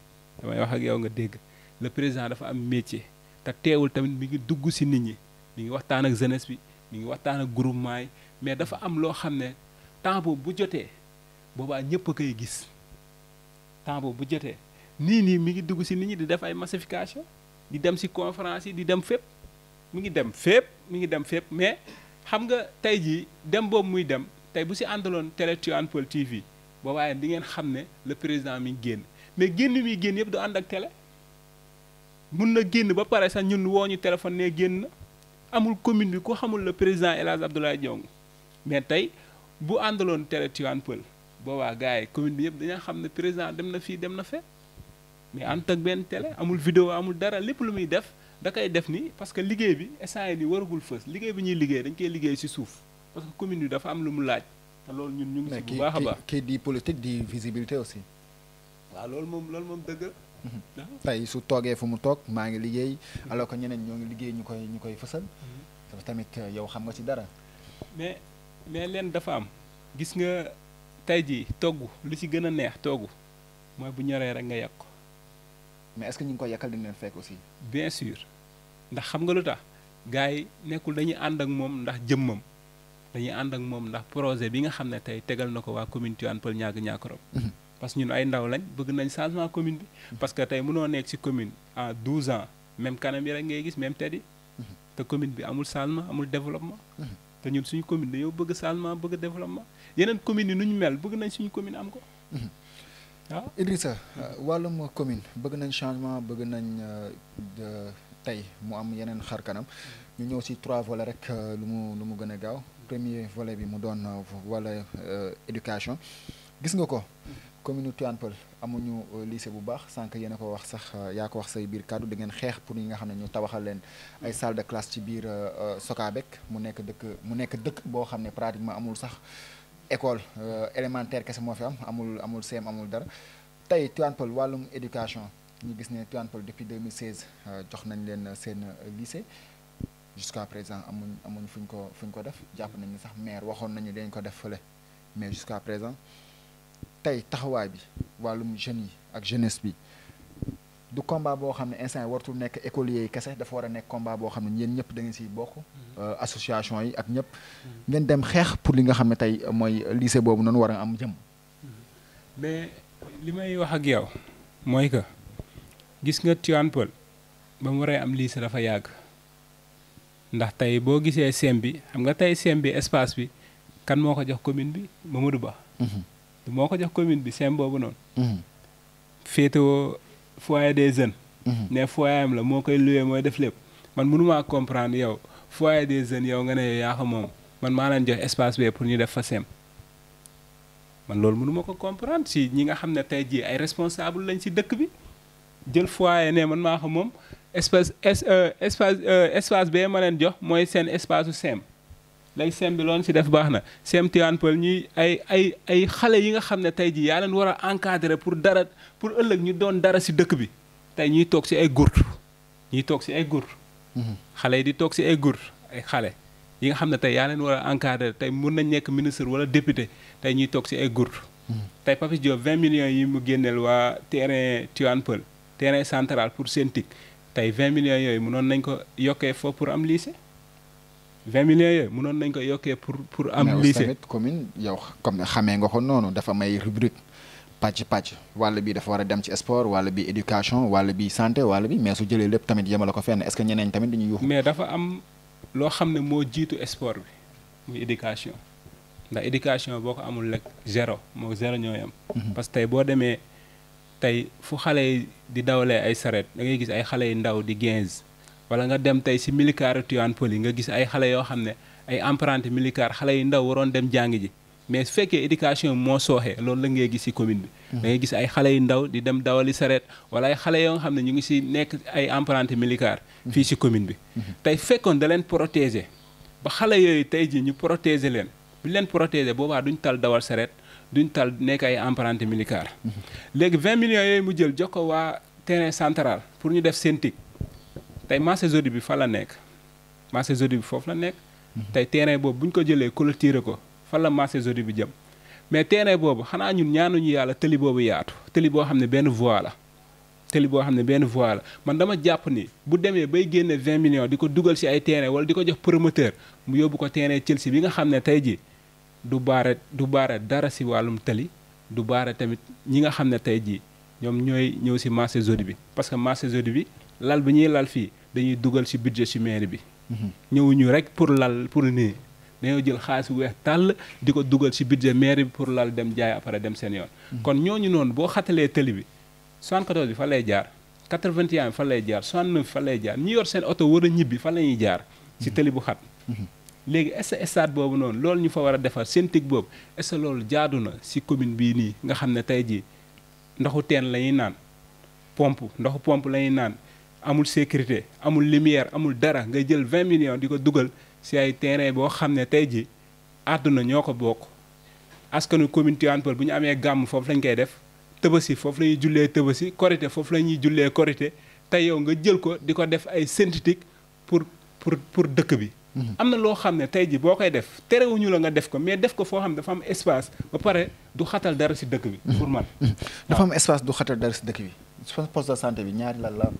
damay wax ak yow nga dégg le président dafa am métier te teewul tamit mi ngi dugg ci nit ñi mi ngi waxtaan ak jeunesse bi mi ngi waxtaan ak groupement yi mais dafa am loo xam ne temps boobu bu jotee boobaa ñëpp a koy gis temps boobu bu jotee nii mi ngi dugg ci nit ñi di def ay massification di dem ci conférence yi di dem fépp mi ngi dem fépp mais xam nga tey jii dem boobu muy dem tey bu ci àndaloon télé Tivaouane Peulh TV boobaa di ngeen xam ne le président mi ngi génn mais génn mi génn yëpp du ànd ak télé mun na génn ba pare sax ñun woo ñu téléphone ne génn na amul commune bi ku xamul le président El Hadj Abdoulaye Diong mais tey bu àndaloon télé Tivaouane Peulh boobaa gars yi commune bi yëpp dañoo xam ne président dem na fii dem na fe mais ànd ak benn télé amul vidéo amul dara lépp lu muy def da koy def ni parce que liggéey bi instant yi nii waragul fës liggéey bi ñuy liggéey dañ koy liggéey ci suuf parce que commune bi dafa am lu mu laaj te loolu ñun ñu ngi ci bu baax a baax kii di politique di visibilité aussi. waaw loolu moom dëgg. tey su toogee fu mu toog maa ngi liggéey alors que ñeneen ñoo ngi liggéey ñu koy fësal. tamit yow xam nga ci dara. mais leen dafa am gis nga tey jii togg lu ci gën a neex togg mooy bu ñoree rek nga yàq ko. mais est-ce que ñu ngi koy yàqal di leen fekk aussi. bien sûr ndax xam nga lu tax gars yi nekkul dañuy ànd ak moom ndax jëmmam dañuy ànd ak moom ndax projet bi nga xam ne tey tegal na ko waa commune Tivaouane Peulh Niaga-Niakoulrab parce que ñun ay ndaw lañ bëgg nañ changement commune bi parce que tey mënoo nekk ci commune en 12 ans même kanam yi rek ngay gis même teddi te commune bi amul changement amul développement te ñun suñu commune dañoo bëgg changement bëgg développement yeneen communes yi nu ñu mel bëgg nañ suñu commune am ko waaw. Idrissa wàllum commune bëgg nañ changement bëgg nañ tey mu am yeneen xar kanam ñu ñëw ci 3 volets rek lu mu gën a gaaw premier volet bi mu doon volet éducation gis nga ko commune Tivaouane Peulh amuñu lycée bu baax sànq yéen a ko wax sax yaa ko wax say biir kàddu di ngeen xeex pour ñi nga xam ne ñu tabaxal leen ay salle de classe ci biir Sokabek mu nekk dëkk boo xam ne pratiquement amul sax école élémentaire kese moo fi amul CM amul dara tey Tivaouane Peulh wàllum éducation ñu gis ne Tivaouane Peulh depuis 2016 jox nañ leen seen lycée jusqu'à présent amuñ fuñ ko def jàpp nañ ni sax maire waxoon nañu dañ ko def fële mais jusqu'à présent tey taxawaay bi wàllum jeunes yi ak jeunesse bi du combat boo xam ne instant yi wartul nekk écoliers yi kese dafa war a nekk combat boo xam ne yéen ñëpp da ngeen siy bokk association yi ak ñëpp ngeen dem xeex pour li nga xam ne tey mooy lycée boobu noonu war a am jëm. mais li may wax ak yow mooy que gis nga Tivaouane Peulh ba mu waree am lycée dafa yàgg ndax tey boo gisee CEM bi xam nga tey CEM bi espace bi kan moo ko jox commune bi Mamadou Ba. moo ko jox commune bi CEM boobu noonu. féetewoo foyer des jeunes. ne foyer am la moo koy loué mooy def lépp man mënumaa comprendre yow foyer des jeunes yow nga ne yow yaa ko moom man maa leen jox espace bi pour ñu def fa CEM man loolu mënuma ko comprendre si ñi nga xam ne tey jii ay responsable lañ si dëkk bi jël foyer ne man maa ko moom espace bee ma leen jox mooy seen espace su CEM léegi CEM bi loolu si def baax na CEM Tivaouane Peulh ñuy ay xale yi nga xam ne tey jii yaa leen war a encadrer pour ëllëg ñu doon dara si dëkk bi tey ñuy toog si ay gurtu xale yi di toog si ay gurtu ay xale yi nga xam ne tey yaa leen war a encadrer tey mun nañ nekk ministre wala député tey ñuy toog si ay gurtu tey Papis Diop 20 millions yi mu génneel waa terrain Tivaouane Peulh terrain central pour seen TIC tey 20 millions yooyu mënoon nañ ko yokkee foofu pour am lycée 20 millions yooyu mënoon nañ ko yokkee pour am lycée. mais tamit commune yow comme xamee nga ko noonu dafa may rubrique pàcc wàll bi dafa war a dem ci sport wàll bi éducation wàll bi santé wàll bi mais su jëlee lépp tamit yemale ko fenn est-ce que ñeneen tamit dañuy yuuxu. mais dafa am loo xam ne moo jiitu sport bi muy éducation ndax éducation boo ko amul rek zéro ñooy am. parce que tey boo demee tey fu xale yi di dawalee ay saret da ngay gis ay xale yu ndaw di 15 wala nga dem tey si militaire Tivaouane Peulh yi nga gis ay xale yoo xam ne ay apprenti militaire xale yu ndaw waroon dem jàngi ji mais su fekkee éducation moo sooxee loolu la ngay gis ci commune bi. da ngay gis ay xale yu ndaw di dem dawali sareet wala ay xale yoo nga xam ne ñu ngi ci nekk ay apprentis militaires fii ci commune bi. tey fekkoon da leen protéger ba xale yooyu tey jii ñu protéger leen bu leen protéger boobaa duñ tal dawal sareet duñ tal nekk ay apprentis militaires. léegi 20 millions yooyu mu jël jox ko waa terrain central pour ñu def seen tig tey marché Zodi bi fa la nekk marché Zodi bi foofu la nekk. tey terrain boobu bu ñu ko jëlee clôturer ko. fan la marché Zodi bi jëm mais terrain boobu xanaa ñun ñaanuñu yàlla tëli boobu yaatu tëli boo xam ne benn voie la tëli boo xam ne benn voie la man dama jàpp ni bu demee bay génne 20 millions di ko dugal ci ay terrain wala di ko jox promoteur mu yóbbu ko terrain Chelsea bi nga xam ne tey ji du baare dara ci wàllum tëli du baare tamit ñi nga xam ne tey jii ñoom ñooy ñëw ci marché Zodi bi parce que marché Zodi bi lal bi ñuy lal fii dañuy dugal ci budget ci mairie bi ñëwuñu rek pour lal pour nii dañoo jël xaalis bu weex tàll di ko dugal ci budget mairie bi pour lal dem jaay après dem seen yoon. kon ñooñu noonu boo xatalee tëli bi 74 bi fa lay jaar 81 bi fa lay jaar 69 fa lay jaar ñi yor seen oto war a ñibbi fa la ñuy jaar. ci tëli bu xat. léegi est-ce que stade boobu noonu loolu ñu fa war a defar seen tig boobu est-ce que loolu jaadu na ci commune bii nii nga xam ne tey jii ndoxu teen la ñuy naan ndoxu pompe la ñuy naan amul sécurité amul lumière amul dara ngay jël 20 millions di ko dugal. ci ay terrain boo xam ne tey ji àdduna ñoo ko bokk askanu commune Tivaouane Peulh bu ñu amee gàmm foofu lañ koy def Tabaski foofu la ñuy jullee Tabaski Korité foofu la ñuy jullee Korité tey yow nga jël ko di ko def ay synthétique pour dëkk bi. am na loo xam ne tey ji boo koy def terewuñu la nga def ko mais def ko foo xam ne dafa am espace ba pare du xatal dara ci dëkk bi. pour man dafa am espace du xatal dara ci dëkk bi. poste de santé bi ñaari lan la.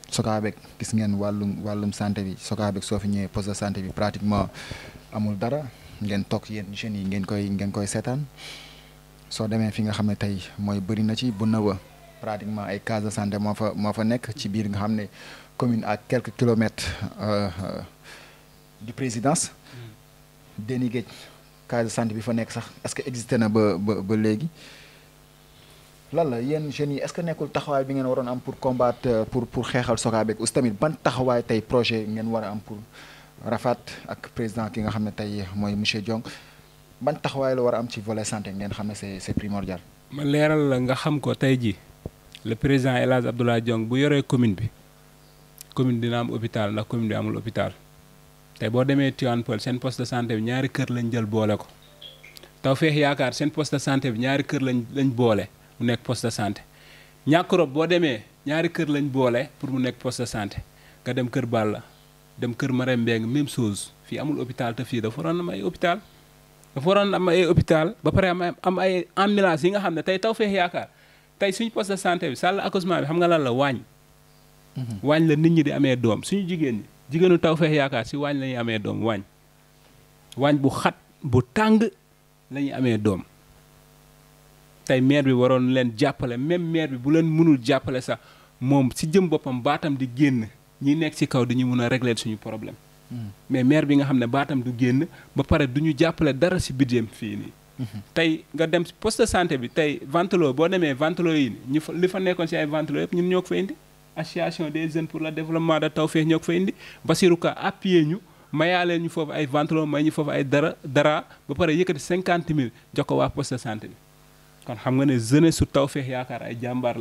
Socabek gis ngeen wàllum santé bi Socabek soo fi ñëwee poste de santé bi pratiquement amul dara ngeen toog yéen jeunes yi ngeen koy seetaan soo demee fi nga xam ne tey mooy bëri na ci bu nawa pratiquement ay case de santé moo fa nekk ci biir nga xam ne commune à quelques kilomètres du présidence. Déni Géej case de santé bi fa nekk sax est-ce que existé na ba léegi. lan la yéen jeunes yi est-ce que nekkul taxawaay bi ngeen waroon am pour combattre pour xeexal Socabek aussi tamit ban taxawaay tey projet ngeen war a am pour Rafat ak président ki nga xam ne tey mooy monsieur Diong ban taxawaay la war a am ci volet santé ngeen xam ne c'est primordial. ma leeral la nga xam ko tey ji le président El Hadj Abdoulaye Diong bu yoree commune dina am hôpital ndax commune bi amul hôpital tey boo demee Tivaouane Peulh seen poste de santé bi ñaari kër lañ jël boole ko Tawfekh Yaakaar seen poste de santé bi ñaari kër lañ boole. mu nekk poste de santé Niakoulrab boo demee ñaari kër lañ boole pour mu nekk poste de santé nga dem kër Balla dem kër Marème Mbengue même chose fii amul hôpital te fii dafa waroon am ay hôpital ba pare am ay ambulance yi nga xam ne tey Tawfekh Yaakaar tey suñu poste de santé bi salle accouchement bi xam nga lan la waañ la nit ñi di amee doom suñu jigéenu Tawfekh Yaakaar si waañ la ñuy amee doom waañ bu xat bu tàng la ñuy amee doom tey maire bi waroon leen jàppale même maire bi bu leen mënul jàppale sax moom si jëm boppam baatam di génn ñi nekk ci kaw dañuy mën a régler suñu problème. mais maire bi nga xam ne baatam du génn ba pare du ñu jàppale dara ci budget fii nii. tey nga dem ci poste de santé bi tey ventilo boo demee ventilo yi li fa nekkoon ci ay ventilo yëpp ñun ñoo ko fa indi. association des jeunes pour le développement de Tawfekh ñoo ko fa indi Bassirou Ka appuyé ñu mayaalee ñu foofu ay ventilo may ñu foofu ay dara ba pare yëkkati 50 000 jox ko waa poste de santé bi. kon xam nga ne jeunesse su Tawfekh Yaakaar ay jàmbaar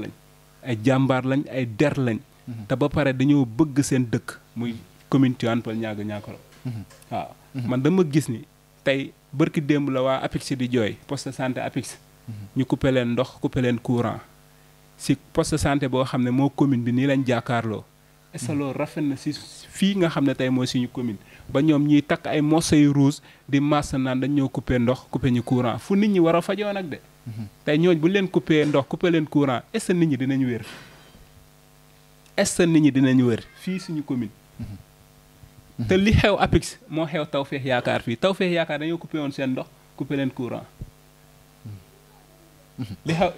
lañ ay der lañ. te ba pare dañoo bëgg seen dëkk muy commune Tivaouane Peulh Niakoulrab waaw man dama gis ni tey bërki démb la waa APIX di jooy poste de santé APIX ñu coupé leen ndox coupé leen courant si poste de santé boo xam ne moo commune bi nii lañ jàkkaarloo est-ce que loolu rafet na si fii nga xam ne tey mooy suñu commune ba ñoom ñiy takk ay morceaux yu rouge di massa naan dañ ñoo coupé ndox coupé ñu courant fu nit ñi war a fajoo nag de tey ñooñ bu leen coupé ndox coupé leen courant est-ce que nit ñi dinañ wér fii suñu commune te li xew APIX moo xew Tawfekh Yaakaar fii Tawfekh Yaakaar dañoo coupé woon seen ndox coupé leen courant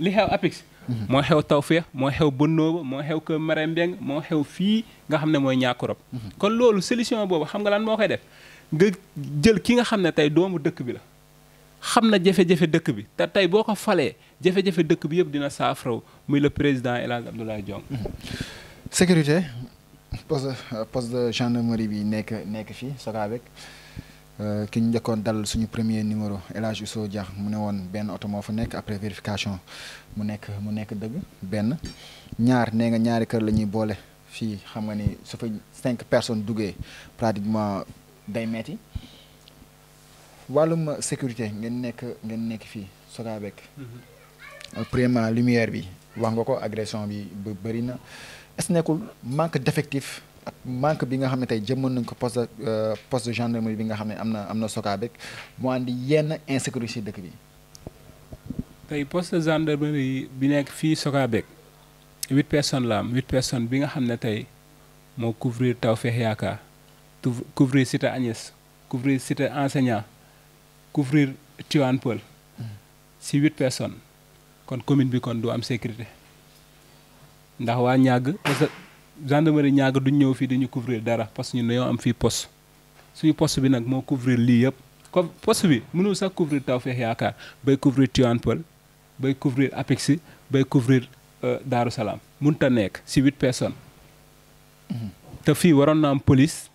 li xew APIX moo xew Tawfekh moo xew Bonnooba moo xew Kër Marème Mbengue moo xew fii nga xam ne mooy Niakoulrab kon loolu solution boobu xam nga lan moo koy def nga jël ki nga xam ne tey doomu dëkk bi la xam na jafe-jafe dëkk bi te tey boo ko falee jafe-jafe dëkk bi yëpp dina saafaraw muy le président El Hadj Abdoulaye Diong. sécurité poste de gendarmerie bi nekk fii Socabek ki ñu njëkkoon dal suñu premier numéro El Hadj Ousso Dia mu ne woon benn oto moo fa nekk après vérification mu nekk dëgg benn ñaar nee nga ñaari kër la ñuy boole fii xam nga ni su fa 5 personnes duggee pratiquement day metti wàllum sécurité ngeen nekk fii Socabek premièrement lumière bi wax nga ko agression bi bëri na est-ce que nekkul manque d'effectif ak manque bi nga xam ne tey jëmmoon nañ ko poste de gendarmerie bi nga xam ne am na Socabek mu andi yenn insécurité dëkk bi. tey poste de gendarmerie bi nekk fii Socabek 8 personnes la am 8 personnes bi nga xam ne tey moo couvrir Tawfekh Yaakaar couvrir cité Agnès couvrir cité enseignant couvrir Tivaouane Peulh si 8 personnes kon commune bi kon du am sécurité ndax waa ñàgg parce que gendarmerie ñàgg duñ ñëw fii dañu couvrir dara parce que ñun dañoo am fii poste suñu poste bi nag moo couvrir lii yëpp comme poste bi mënul sax couvrir Tawfekh Yaakaar bay couvrir Tivaouane Peulh bay couvrir Apexi bay couvrir Daaru Salaam mënut a nekk si 8 personnes te fii waroon na am police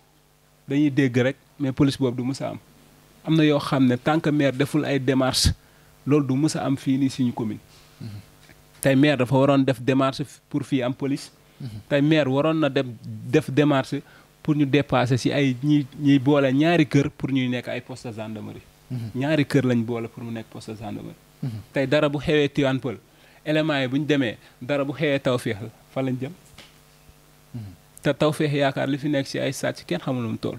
dañuy dégg rek mais police boobu du mës a am na yoo xam ne tant que maire deful ay démarches loolu du mës a am fii nii suñu commune tey maire dafa waroon def démarche pour fii am police tey maire waroon na def démarche pour ñu dépasser si ay ñiy boole ñaari kër pour ñuy nekk ay poste de gendarmerie ñaari kër lañ boole pour mu nekk poste de gendarmerie tey dara bu xewee Tivaouane Peulh éléments yi bu ñu demee dara bu xewee Tawfekh la fa lañ jëm te Tawfekh Yaakaar li fi nekk si ay sàcc kenn xamul nu mu toll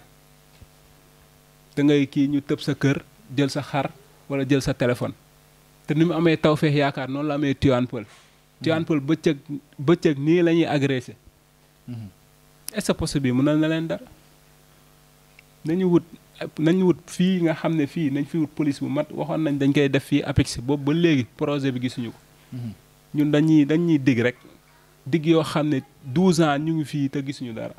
da ngay kii ñu tëb sa kër jël sa xar wala jël sa téléphone te ni mu amee Tawfekh Yaakaar noonu la amee Tivaouane Peulh Tivaouane Peulh bëccëg nii la ñuy agressé est-ce que poste bi mënal na leen dara nañu wut fii nga xam ne fii nañ fi wut police bu mat waxoon nañ dañ koy def fii Apexi boobu ba léegi projet bi gisuñu ko ñun dañuy dig rek dig yoo xam ne 12 ans ñu ngi fii te gisuñu dara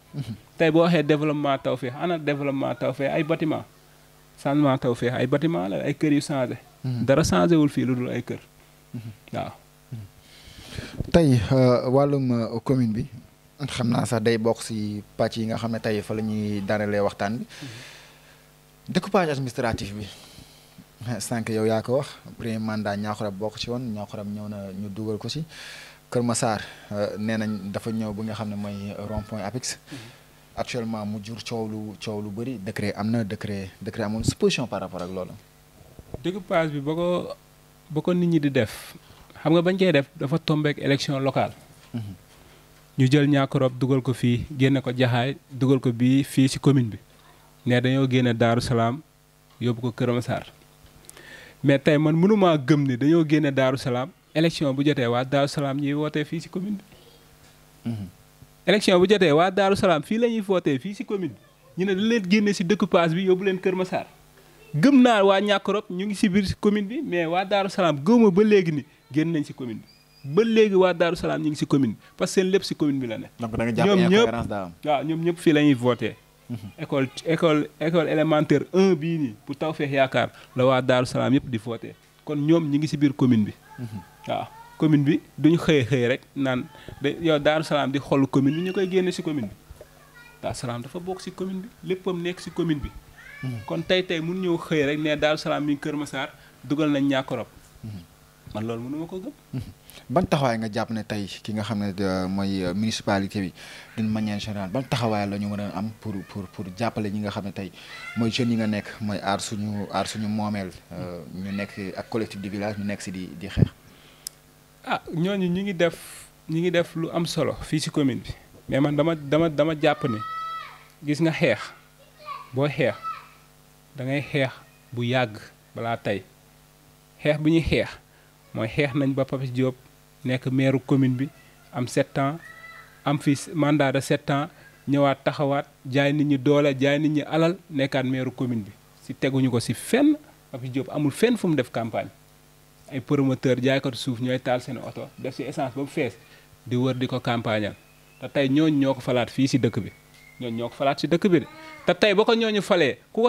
tey boo waxee développement Tawfekh ana développement Tawfekh ay bâtiment changement Tawfekh ay bâtiment la ay kër yu changé dara changé wul fii lu dul ay kër waaw tey wàllum commune bi xam naa sax day bokk ci pàcc yi nga xam ne tey fa la ñuy daralee waxtaan bi découpage administratif bi sànq yow yaa ko wax premier mandat Niakhouram bokk ci woon Niakhouram ñëw na ñu dugal ko ci Kër Massar nee nañ dafa ñëw bu nga xam ne mooy rond point Apix actuellement mu jur coow lu bëri décret am na décret amul position par rapport ak loolu. découpage bi ba ko nit ñi di def xam nga bañ koy def dafa tombeek élection locale ñu jël Niakhouram dugal ko fii génne ko Jaxaay dugal ko bii fii ci commune bi ne dañoo génne Daaru Salaam yóbbu ko Kër Massar mais tey man mënumaa gëm ni dañoo génne Daaru Salaam élection bu jotee waa Daaru Salaam ñuy wootee fii ci commune bi élection bu jotee waa Daaru Salaam fii la ñuy wootee fii ci commune bi ñu ne dañ leen génne ci découpage bi yóbbu leen Kër Massar gëm naa waa Niakhouram ñu ngi ci biir commune bi mais waa Daaru Salaam gëwma ba léegi ni génn nañ ci commune bi ba léegi waa Daaru Salaam ñu ngi ci commune bi parce que seen lépp ci commune bi la ne donc da nga jàpp incohérence daa am waaw ñoom ñëpp fii la ñuy voté école élémentaire 1 bii nii pour Tawfekh Yaakaar la waa Daaru Salaam yëpp di voté kon ñoom ñi ngi ci biir commune bi waaw commune bi duñu xëy rek naan yow Daaru Salaam di xool commune bi ñu koy génne ci commune bi Daaru Salaam dafa bokk ci commune bi léppam nekk ci commune bi kon tey mun ñëw xëy rek ne Daaru Salaam mi Kër Massar dugal nañ Niakhouram man loolu mënuma ko gëm ban taxawaay nga jàpp ne tey ki nga xam ne mooy municipalité bi d'une manière générale ban taxawaay la ñu mën a am pour jàppale ñi nga xam ne tey mooy jeunes yi nga nekk mooy aar suñu moomeel ñu nekk ak collectif de village ñu nekk ci di xeex ñooñu ñu ngi def lu am solo fii ci commune bi mais man dama jàpp ne gis nga xeex boo xeex da ngay xeex bu yàgg balaa tey xeex bi ñuy xeex mooy xeex nañ ba Papis Diop nekk maire commune bi am 7 ans am fi mandat de 7 ans ñëwaat taxawaat jaay nit ñi doole jaay nit ñi alal nekkaat maire commune bi ci teguñu ko ci fenn Papis Diop amul fenn fu mu def campagne ay promoteur jaaykatu suuf ñooy taal seen oto def ci essence ba mu fees di wër di ko campagnal te tey ñooñu ñoo ko falaat fii ci dëkk bi ñooñu ñoo ko falaat ci dëkk bi de te tey ba ko ñooñu falee ku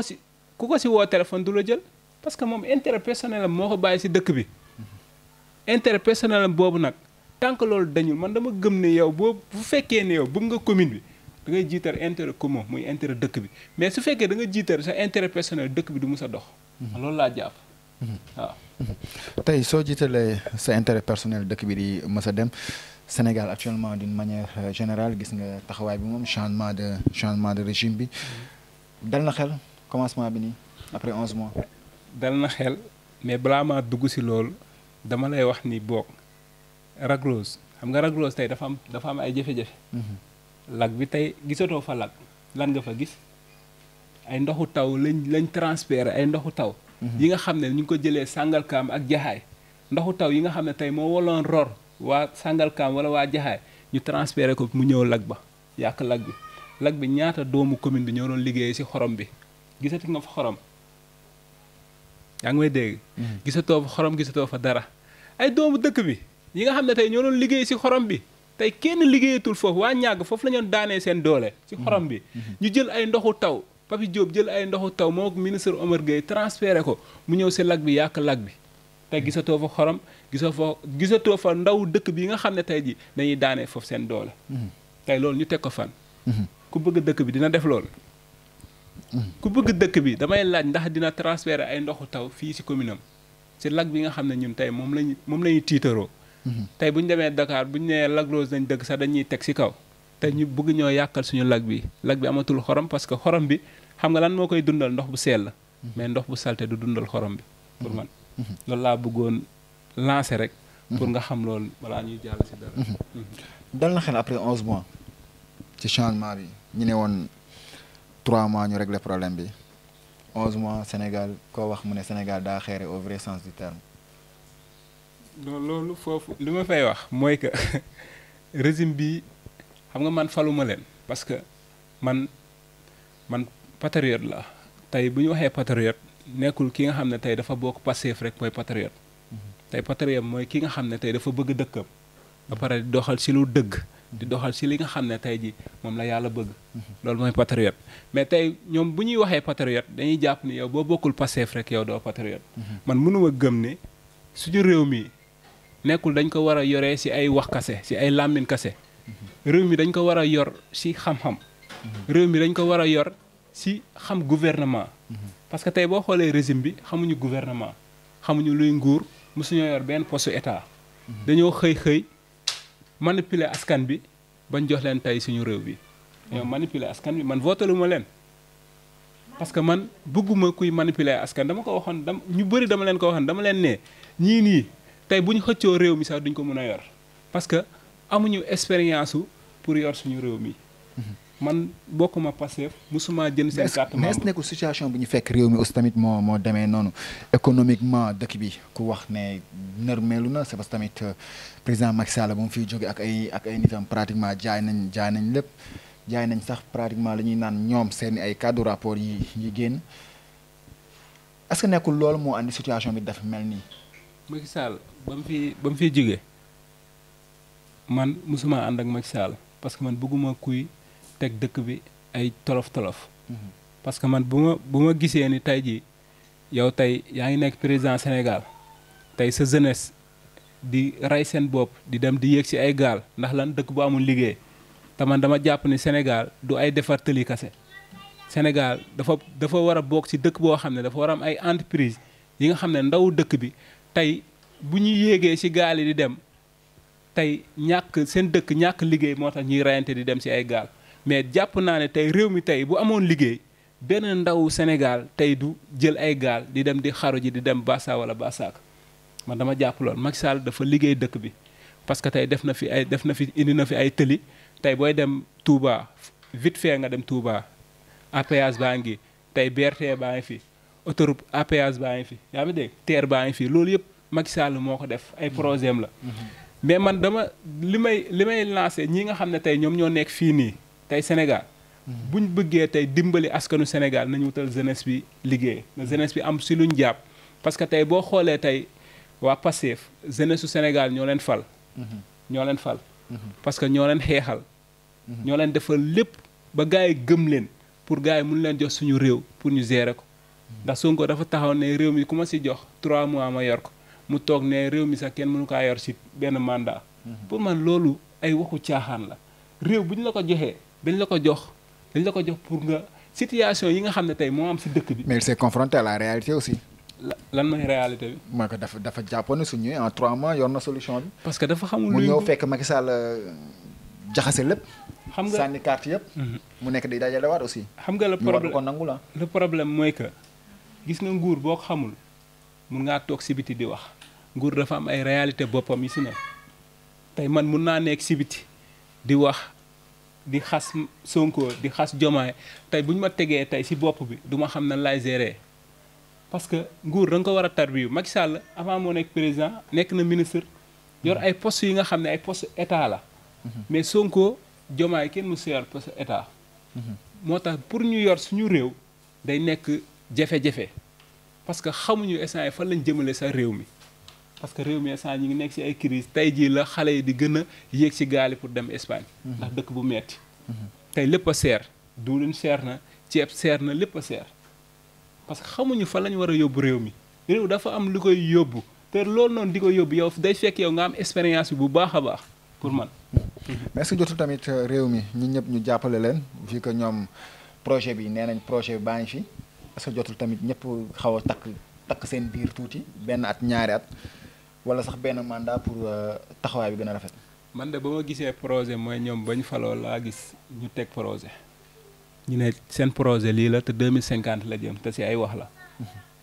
ko ci woo téléphone du la jël parce que moom intérêt personnel am moo ko bàyyi ci dëkk bi intérêt personnel am boobu nag tant que loolu dañul man dama gëm ne yow bu fekkee ne yow bëgg nga commune bi da ngay jiital intérêt commun muy intérêt dëkk bi mais su fekkee da nga jiital sa intérêt personnel dëkk bi du mus a dox. loolu laa jàpp waaw. tey soo jiitalee sa intérêt personnel dëkk bi di mës a dem Sénégal actuellement d'une manière générale gis nga taxawaay bi moom changement de régime bi dal na xel commencement bi nii après 11 mois. dal na xel mais balaa maa dugg si loolu dama lay wax ni boog Lac Rose xam nga Lac Rose tey dafa am ay jafe-jafe. lac bi tey gisatoo fa lac lan nga fa gis ay ndoxu taw lañ transféré ay ndoxu taw. yi nga xam ne ñu ngi ko jëlee Sangalkam ak Jaxaay ndoxu taw yi nga xam ne tey moo waloon ror waa Sangalkam wala waa Jaxaay ñu transféré ko mu ñëw lac ba yàq lac bi ñaata doomu commune bi ñoo doon liggéeyee ci xorom bi gisati nga fa xorom yaa ngi may dégg. gisatoo fa xorom gisatoo fa dara ay doomu dëkk bi yi nga xam ne tey ñoo doon liggéey ci xorom bi tey kenn liggéeyatul foofu waa ñàgg foofu la ñu daanee seen doole ci xorom bi ñu jël ay ndoxu taw Papi Diop jël ay ndoxu taw moo ministre Omar Gueye transféré ko mu ñëw ci lac bi yàq lac bi tey gisatoo fa xorom gisatoo fa ndaw dëkk bi nga xam ne tey ji dañuy daanee foofu seen doole tey loolu ñu teg ko fan ku bëgg dëkk bi dina def loolu ku bëgg dëkk bi damay laaj ndax dina transféré ay ndoxu taw fii ci commune am ci lac bi nga xam ne ñun tey moom lañuy tiitaroo tey bu ñu demee Dakar bu ñu nee Lac Rose nañ dëkk sax dañuy teg ci kaw tey ñu bëgg ñoo yàqal suñu lac bi amatul xorom parce que xorom bi xam nga lan moo koy dundal ndox bu sell mais ndox bu salte du dundal xorom bi pour man loolu laa bëggoon lancer rek pour nga xam loolu balaa ñuy jàll ci dara dal na xel après 11 mois ci changement bi ñu ne woon 3 mois ñu régler problème bi 11 mois Sénégal koo wax mu ne Sénégal daa xeere au vrai sens du terme. non loolu foofu li ma fay wax mooy que régime bi xam nga man faluma leen parce que man patriote la tey bu ñu waxee patriote nekkul ki nga xam ne tey dafa bokk Pastef rek mooy patriote tey patriote mooy ki nga xam ne tey dafa bëgg dëkkam ba pare di doxal ci lu dëgg di doxal ci li nga xam ne tey ji moom la yàlla bëgg loolu mooy patriote mais tey ñoom bu ñuy waxee patriote dañuy jàpp ni yow boo bokkul Pastef rek yow doo patriote man mënuma gëm ne suñu réew mi nekkul dañ ko war a yoree ci ay wax kase ci ay làmmiñ kase réew mi dañ ko war a yor ci xam-xam réew mi dañ ko war a yor ci xam gouvernement parce que tey boo xoolee régime bi xamuñu gouvernement xamuñu luy nguur mosuñoo yor benn poste état dañoo xëy manipuler askan bi bañ jox leen tey suñu réew bi ñoo manipuler askan bi man votaluma leen parce que man bëgguma kuy manipuler askan dama ko waxoon ñu bëri dama leen ko waxoon dama leen ne ñii nii tey bu ñu xëccoo réew mi sax duñ ko mën a yor parce que amuñu expérience pour yor suñu réew mi man bokkuma Pastef musuma jënd seen carte membre mais nekkul situation bu ñu fekk réew mi aussi tamit moo demee noonu économiquement dëkk bi ku wax ne nërmeelu na c'est parce que tamit président Macky Sall ba mu fiy jóge ak ay nitam pratiquement jaay nañ lépp jaay nañ sax pratiquement la ñuy naan ñoom seen ay cadre rapport yi génn est-ce que nekkul loolu moo andi situation bi dafa mel nii. Macky Sall ba mu fiy jóge man musuma ànd ak Macky Sall parce que man bëgguma kuy teg dëkk bi ay tolof parce que man bu ma gisee ni tey jii yow tey yaa ngi nekk président Sénégal tey sa jeunesse di rey seen bopp di dem di yéeg ci ay gaal ndax lan dëkk bu amul liggéey te man dama jàpp ni Sénégal du ay defar tëli kase Sénégal dafa war a bokk ci dëkk boo xam ne dafa war a am ay entreprise yi nga xam ne ndaw dëkk bi tey bu ñuy yéegee ci gaal yi di dem tey seen dëkk ñàkk liggéey moo tax ñuy reyante di dem ci ay gaal mais jàpp naa ne tey réew mi tey bu amoon liggéey benn ndaw Sénégal tey du jël ay gaal di dem di xaru ji di dem Bassa wala Bassaak man dama jàpp lool Macky Sall dafa liggéey dëkk bi parce que tey indi na fi ay tëli tey booy dem Touba vite fait nga dem Touba APS baa ngi tey BRT baa ngi fi autoroute APS baa ngi fi yaa ngi dégg TER baa ngi fi loolu yëpp Macky Sall moo ko def ay projet am la mais man li may lancé ñi nga xam ne tey ñoom ñoo nekk fii nii tey Sénégal buñ bëggee tey dimbali askanu Sénégal nañu wutal jeunesse bi liggéey na jeunesse bi am si luñ jàpp parce que tey boo xoolee tey waa Pastef jeunesse su Sénégal ñoo leen fal parce que ñoo leen xeexal ñoo leen defal lépp ba gars yi gëm leen pour gars yi mun leen jox suñu réew pour ñu gérer ko ndax Sonko dafa taxaw ne réew mi ku ma si jox 3 mois ma yor ko mu toog ne réew mi sax kenn mënu kaa yor si benn mandat pour man loolu ay waxu caaxaan la réew bu ñu la ko joxee dañ la ko jox pour nga situation yi nga xam ne tey moo am si dëkk bi. mais il s'est confronté à la réalité aussi. lan mooy réalité bi. mooy que dafa jàppoon ne su ñëwee en 3 mois yor na solution bi. parce que dafa xamul mu ñëw fekk Macky Sall jaxase lépp. xam nga sànni carte yëpp. mu nekk di dajale waat aussi. xam nga le problème mooy que gis nga nguur boo ko xamul mun ngaa toog si biti di wax nguur dafa am ay réalité boppam yi si ne tey man mun naa nekk si biti di wax di xas Sonko di xas Diomaye tey bu ñu ma tegee tey si bopp bi du ma xam nan laay gérer parce que nguur da nga ko war a tarbiyu Macky Sall avant moo nekk président nekk na ministre yor ay postes yi nga xam ne ay postes état la mais Sonko Diomaye kenn mu si yor poste état moo tax pour ñu yor suñu réew day nekk jafe-jafe parce que xamuñu instant yi fan lañ jëmale sa réew mi parce que réew mi instant ñi ngi nekk ci ay crise tey jii la xale yi di gën a yéeg ci gaali pour dem Espagne ndax dëkk bu metti tey lépp a seer diwlin seer na ceeb seer na lépp a seer parce que xamuñu fan lañ war a yóbbu réew mi réew dafa am lu koy yóbbu te loolu noonu di ko yóbbu yow day fekk yow nga am expérience bi bu baax a baax pour man mais est-ce que jotul tamit réew mi ñun ñëpp ñu jàppale leen vu que ñoom projet bi nee nañ projet bi baa ngi fi est-ce que jotul tamit ñëpp xaw a takk seen biir tuuti benn at ñaari at wala sax benn mandat pour taxawaay bi gën a rafet. man de ba ma gisee projet mooy ñoom bañ faloo laa gis ñu teg projet ñu ne seen projet lii la te 2050 la jëm te si ay wax la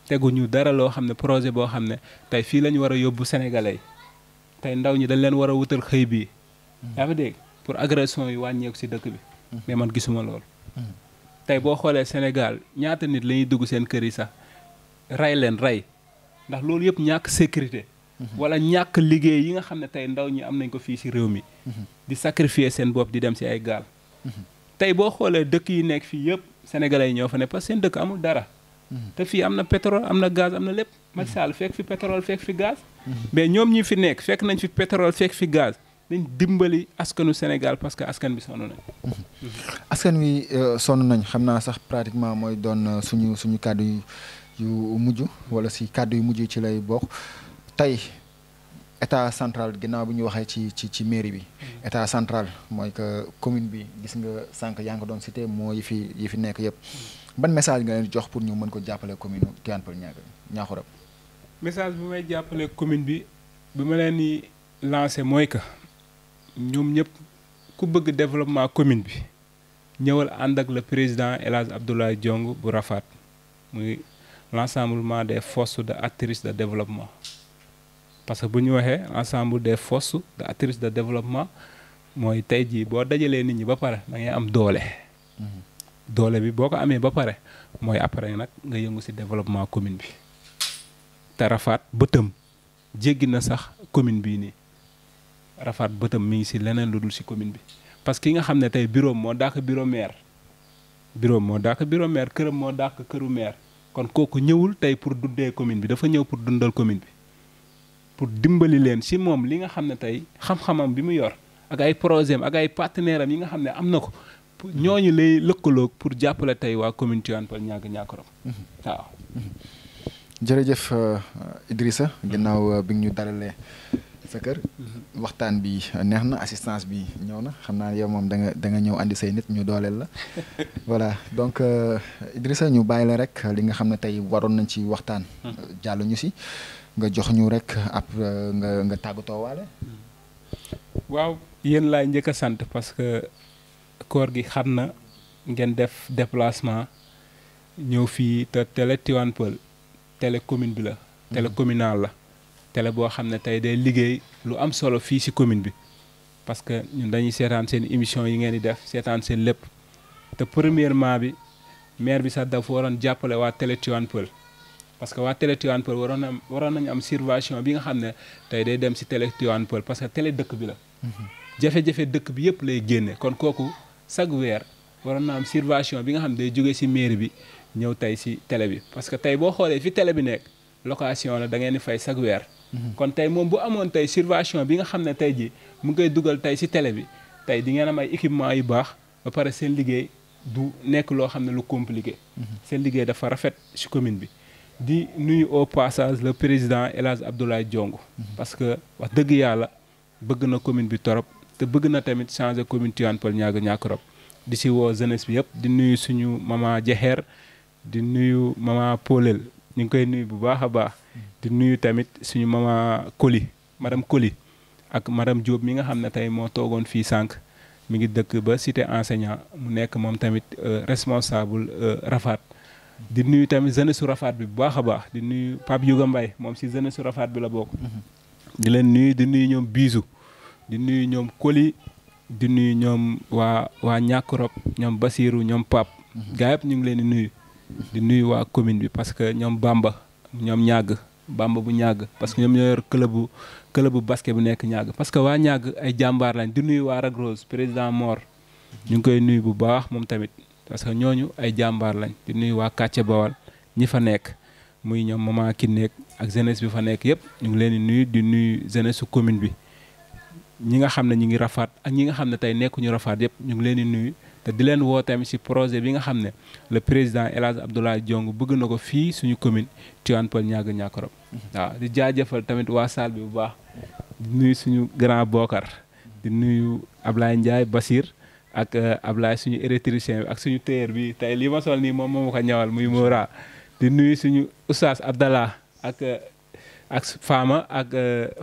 teguñu dara loo xam ne projet boo xam ne tey fii la ñu war a yóbbu sénégalais tey ndaw ñi dañ leen war a wutal xëy bii yaa ngi dégg pour agression yi wàññeeku si dëkk bi mais man gisuma loolu tey boo xoolee Sénégal ñaata nit la ñuy dugg seen kër yi sax rey ndax loolu yëpp ñàkk sécurité wala ñàkk liggéey yi nga xam ne tey ndaw ñi am nañ ko fii si réew mi di sacrifier seen bopp di dem si ay gaal tey boo xoolee dëkk yi nekk fii yëpp sénégalais yi ñoo fa ne parce que seen dëkk amul dara te fii am na pétrole am na gaz am na lépp Macky Sall fekk fi pétrole fekk fi gaz mais ñoom ñi fi nekk fekk nañ fi pétrole fekk fi gaz dañ dimbali askanu Sénégal parce que askan bi sonn nañ askan wi sonn nañ xam naa sax pratiquement mooy doon suñu kàddu yu mujj wala si kàddu yu mujj ci lay bokk tey état central ginnaaw bi ñu waxee ci mairie bi état central mooy que commune bi gis nga sànq yaa ngi ko doon cité moo yi fi nekk yëpp ban message nga leen jox pour ñu mën ko jàppale commune Tivaouane Peulh Niakoulrab message bi may jàppale commune bi ma leen di lancé mooy que ñoom ñëpp ku bëgg développement commune bi ñëwal ànd ak le président El Hadj Abdoulaye Diong bu Rafat muy l'ensemble des forces de actrices de développement parce que bu ñu waxee ensemble des forces de actrices de développement mooy tey jii boo dajalee nit ñi ba pare da ngay am doole doole bi boo ko amee ba pare mooy après nag nga yëngu ci développement commune bi te Rafat bëtam jéggi na sax commune bii nii Rafat bëtam mi ngi ci leneen lu dul ci commune bi parce que ki nga xam ne tey bureau moo dàq bureau maire këram moo dàq këru maire kon kooku ñëwul tey pour dundee commune bi dafa ñëw pour dundal commune bi pour dimbali leen ci moom li nga xam ne tey xam-xamam bi mu yor ak ay projet am ak ay partenaire am yi nga xam ne am na ko ñooñu lay lëkkaloog pour jàppale tey waa commune Tivaouane Peulh Niakoulrab waaw. jërëjëf Idrissa ginnaaw bi ñu dalalee sa kër waxtaan bi neex na assistance bi ñëw na xam naa yow moom da nga ñëw andi say nit ñu dooleel la voilà donc Idrissa ñu bàyyi la rek li nga xam ne tey waroon nañ ci waxtaan jàll ñu si nga jox ñu rek ab nga tàggatoo waale waaw yéen laay njëkk a sant parce que koor gi xam na ngeen def déplacement ñëw fii te télé Tivaouane Peulh télé commune bi la télé communal la télé boo xam ne tey day liggéey lu am solo fii ci commune bi parce que ñun dañuy seetaan seen émission yi ngeen di def seetaan seen lépp te premièrement bi maire bi sax dafa waroon jàppale waa télé Tivaouane Peulh parce que waa télé Tivaouane Peulh waroon nañu am subvention bi nga xam ne tey day dem ci télé Tivaouane Peulh parce que télé dëkk bi la jafe-jafe dëkk bi yëpp lay génne kon kooku chaque weer waroon na am subvention bi nga xam ne day jógee ci mairie bi ñëw tey ci télé bi parce que tey boo xoolee fi télé bi nekk location la da ngeen di fay chaque weer kon tey moom bu amoon tey subvention bi nga xam ne tey ji mu ngi koy dugal tey ci télé bi tey di ngeen am ay équipement yu baax ba pare seen liggéey du nekk loo xam ne lu compliqué seen liggéey dafa rafet ci commune bi di nuyu au passage le président El Hadj Abdoulaye Diong parce que wax dëgg yàlla bëgg na commune bi torop te bëgg na tamit changer commune Tivaouane Peulh Niakoulrab di si woo jeunesse bi yëpp di nuyu suñu mama Jaxeer di nuyu mama Polel ñu ngi koy nuyu bu baax a baax di nuyu tamit suñu mama Koli madame Koli ak madame Diop mi nga xam ne tey moo toogoon fii sànq mi ngi dëkk ba cité enseignant mu nekk moom tamit responsable Rafat di nuyu tamit jeunesse su Rafat bi bu baax a baax di nuyu Pape Yuga Mbaye moom si jeunesse su Rafat bi la bokk di leen nuyu di nuyu ñoom Bisu di nuyu ñoom Koli di nuyu ñoom waa Ñàkkurop ñoom Basiru ñoom Pape gaa yëpp ñu ngi leen di nuyu waa commune bi parce que ñoom Bamba ñoom ñàgg Bamba bu ñàgg parce que ñoom ñoo yor club bu basket bu nekk ñàgg parce que waa ñàgg ay jàmbaar lañ di nuyu waa Lac Rose président Mor ñu ngi koy nuyu bu baax moom tamit parce que ñooñu ay jàmbaar lañ di nuyu waa Kàcce Bawal ñi fa nekk muy ñoom Mama Kinek ak jeunesse bi fa nekk yëpp ñu ngi leen di nuyu jeunesse su commune bi ñi nga xam ne ñu ngi Rafat ak ñi nga xam ne tey nekkuñu Rafat yëpp ñu ngi leen di nuyu te di leen woo tamit ci projet bi nga xam ne le président El Hadj Abdoulaye Diong bëgg na ko fii suñu commune Tivaouane Peulh Niaga Niakoulrab waaw di jaajëfal tamit waa salle bi bu baax di nuyu suñu grand Bokar di nuyu Ablaye Ndiaye Basir ak Ablaye suñu électricien bi ak suñu tailleur bi tey lii ma sol nii moom moo ko ñawal muy Mora di nuyu suñu oustaz Abdallah ak Fama ak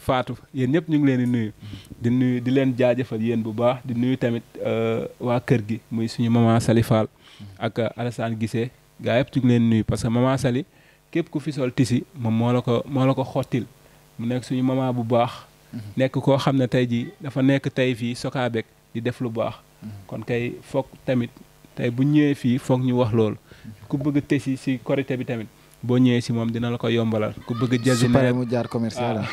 Fatou yéen ñëpp ñu ngi leen di nuyu di leen jaajëfal yéen bu baax di nuyu tamit waa kër gi muy suñu maman Sali Fall ak Alassane Guissé gaa yëpp ñu ngi leen nuyu parce que maman Sali képp ku fi sol tisi moom moo la ko xottil mu nekk suñu maman bu baax nekk koo xam ne tey ji dafa nekk tey fii Sokabek di def lu baax kon kay foog tamit tey bu ñëwee fii foog ñu wax loolu ku bëgg tisi si korité bi tamit boo ñëwee si moom dina la ko yombalal ku bëgg jasinaire mu jaar commercial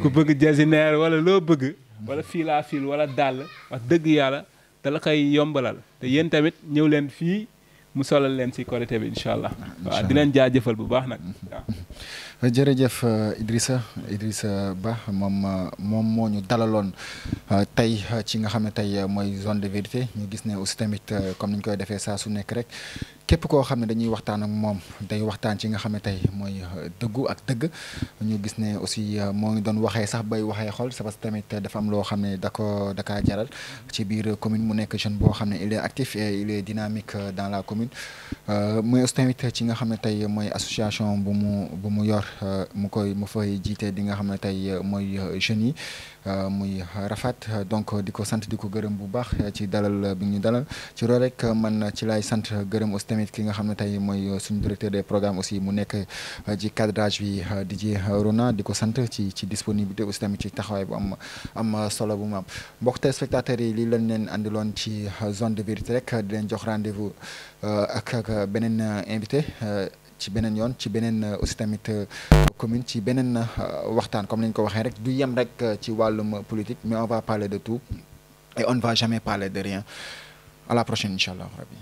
ku bëgg jasinaire wala loo bëgg wala fil à fil wala dàll wax dëgg yàlla da la koy yombalal te yéen tamit ñëw leen fii mu solal leen si korité bi incha allah waaw di leen jaajëfal bu baax nag waaw jërëjëf Idrissa Ba moom moo ñu dalaloon tey ci nga xam ne tey mooy zone de vérité ñu gis ne aussi tamit comme ni ñu koy defee saa su nekk rek képp koo xam ne dañuy waxtaan ak moom day waxtaan ci nga xam ne tey mooy dëggu ak dëgg ñu gis ne aussi moo ngi doon waxee sax bay waxee xol c'est parce que tamit dafa am loo xam ne dakaa jaral ci biir commune mu nekk jeune boo xam ne il est actif et il est dynamique dans la commune muy aussi tamit ci nga xam ne tey mooy association bu mu yor mu fay jiite di nga xam ne tey mooy jeunes yi muy Rafat donc di ko sant di ko gërëm bu baax ci dalal bi ñu dalal ci loolu rek man ci lay sant gërëm aussi tamit ki nga xam ne tey mooy suñu directeur des programmes aussi mu nekk ci cadrage bi DJ Rona di ko sant ci disponibilité aussi tamit ci taxawaay bu am solo bu mu am mbokk téléspectateurs yi lii lañ leen andiloon ci zone de vérité rek di leen jox rendez-vous ak beneen invité ci beneen yoon ci beneen aussi tamit commune ci beneen waxtaan comme ni ñu ko waxee rek du yem rek ci wàllum politique mais on va parler de tout et on ne va jamais parler de rien à la prochaine incha allah rabbi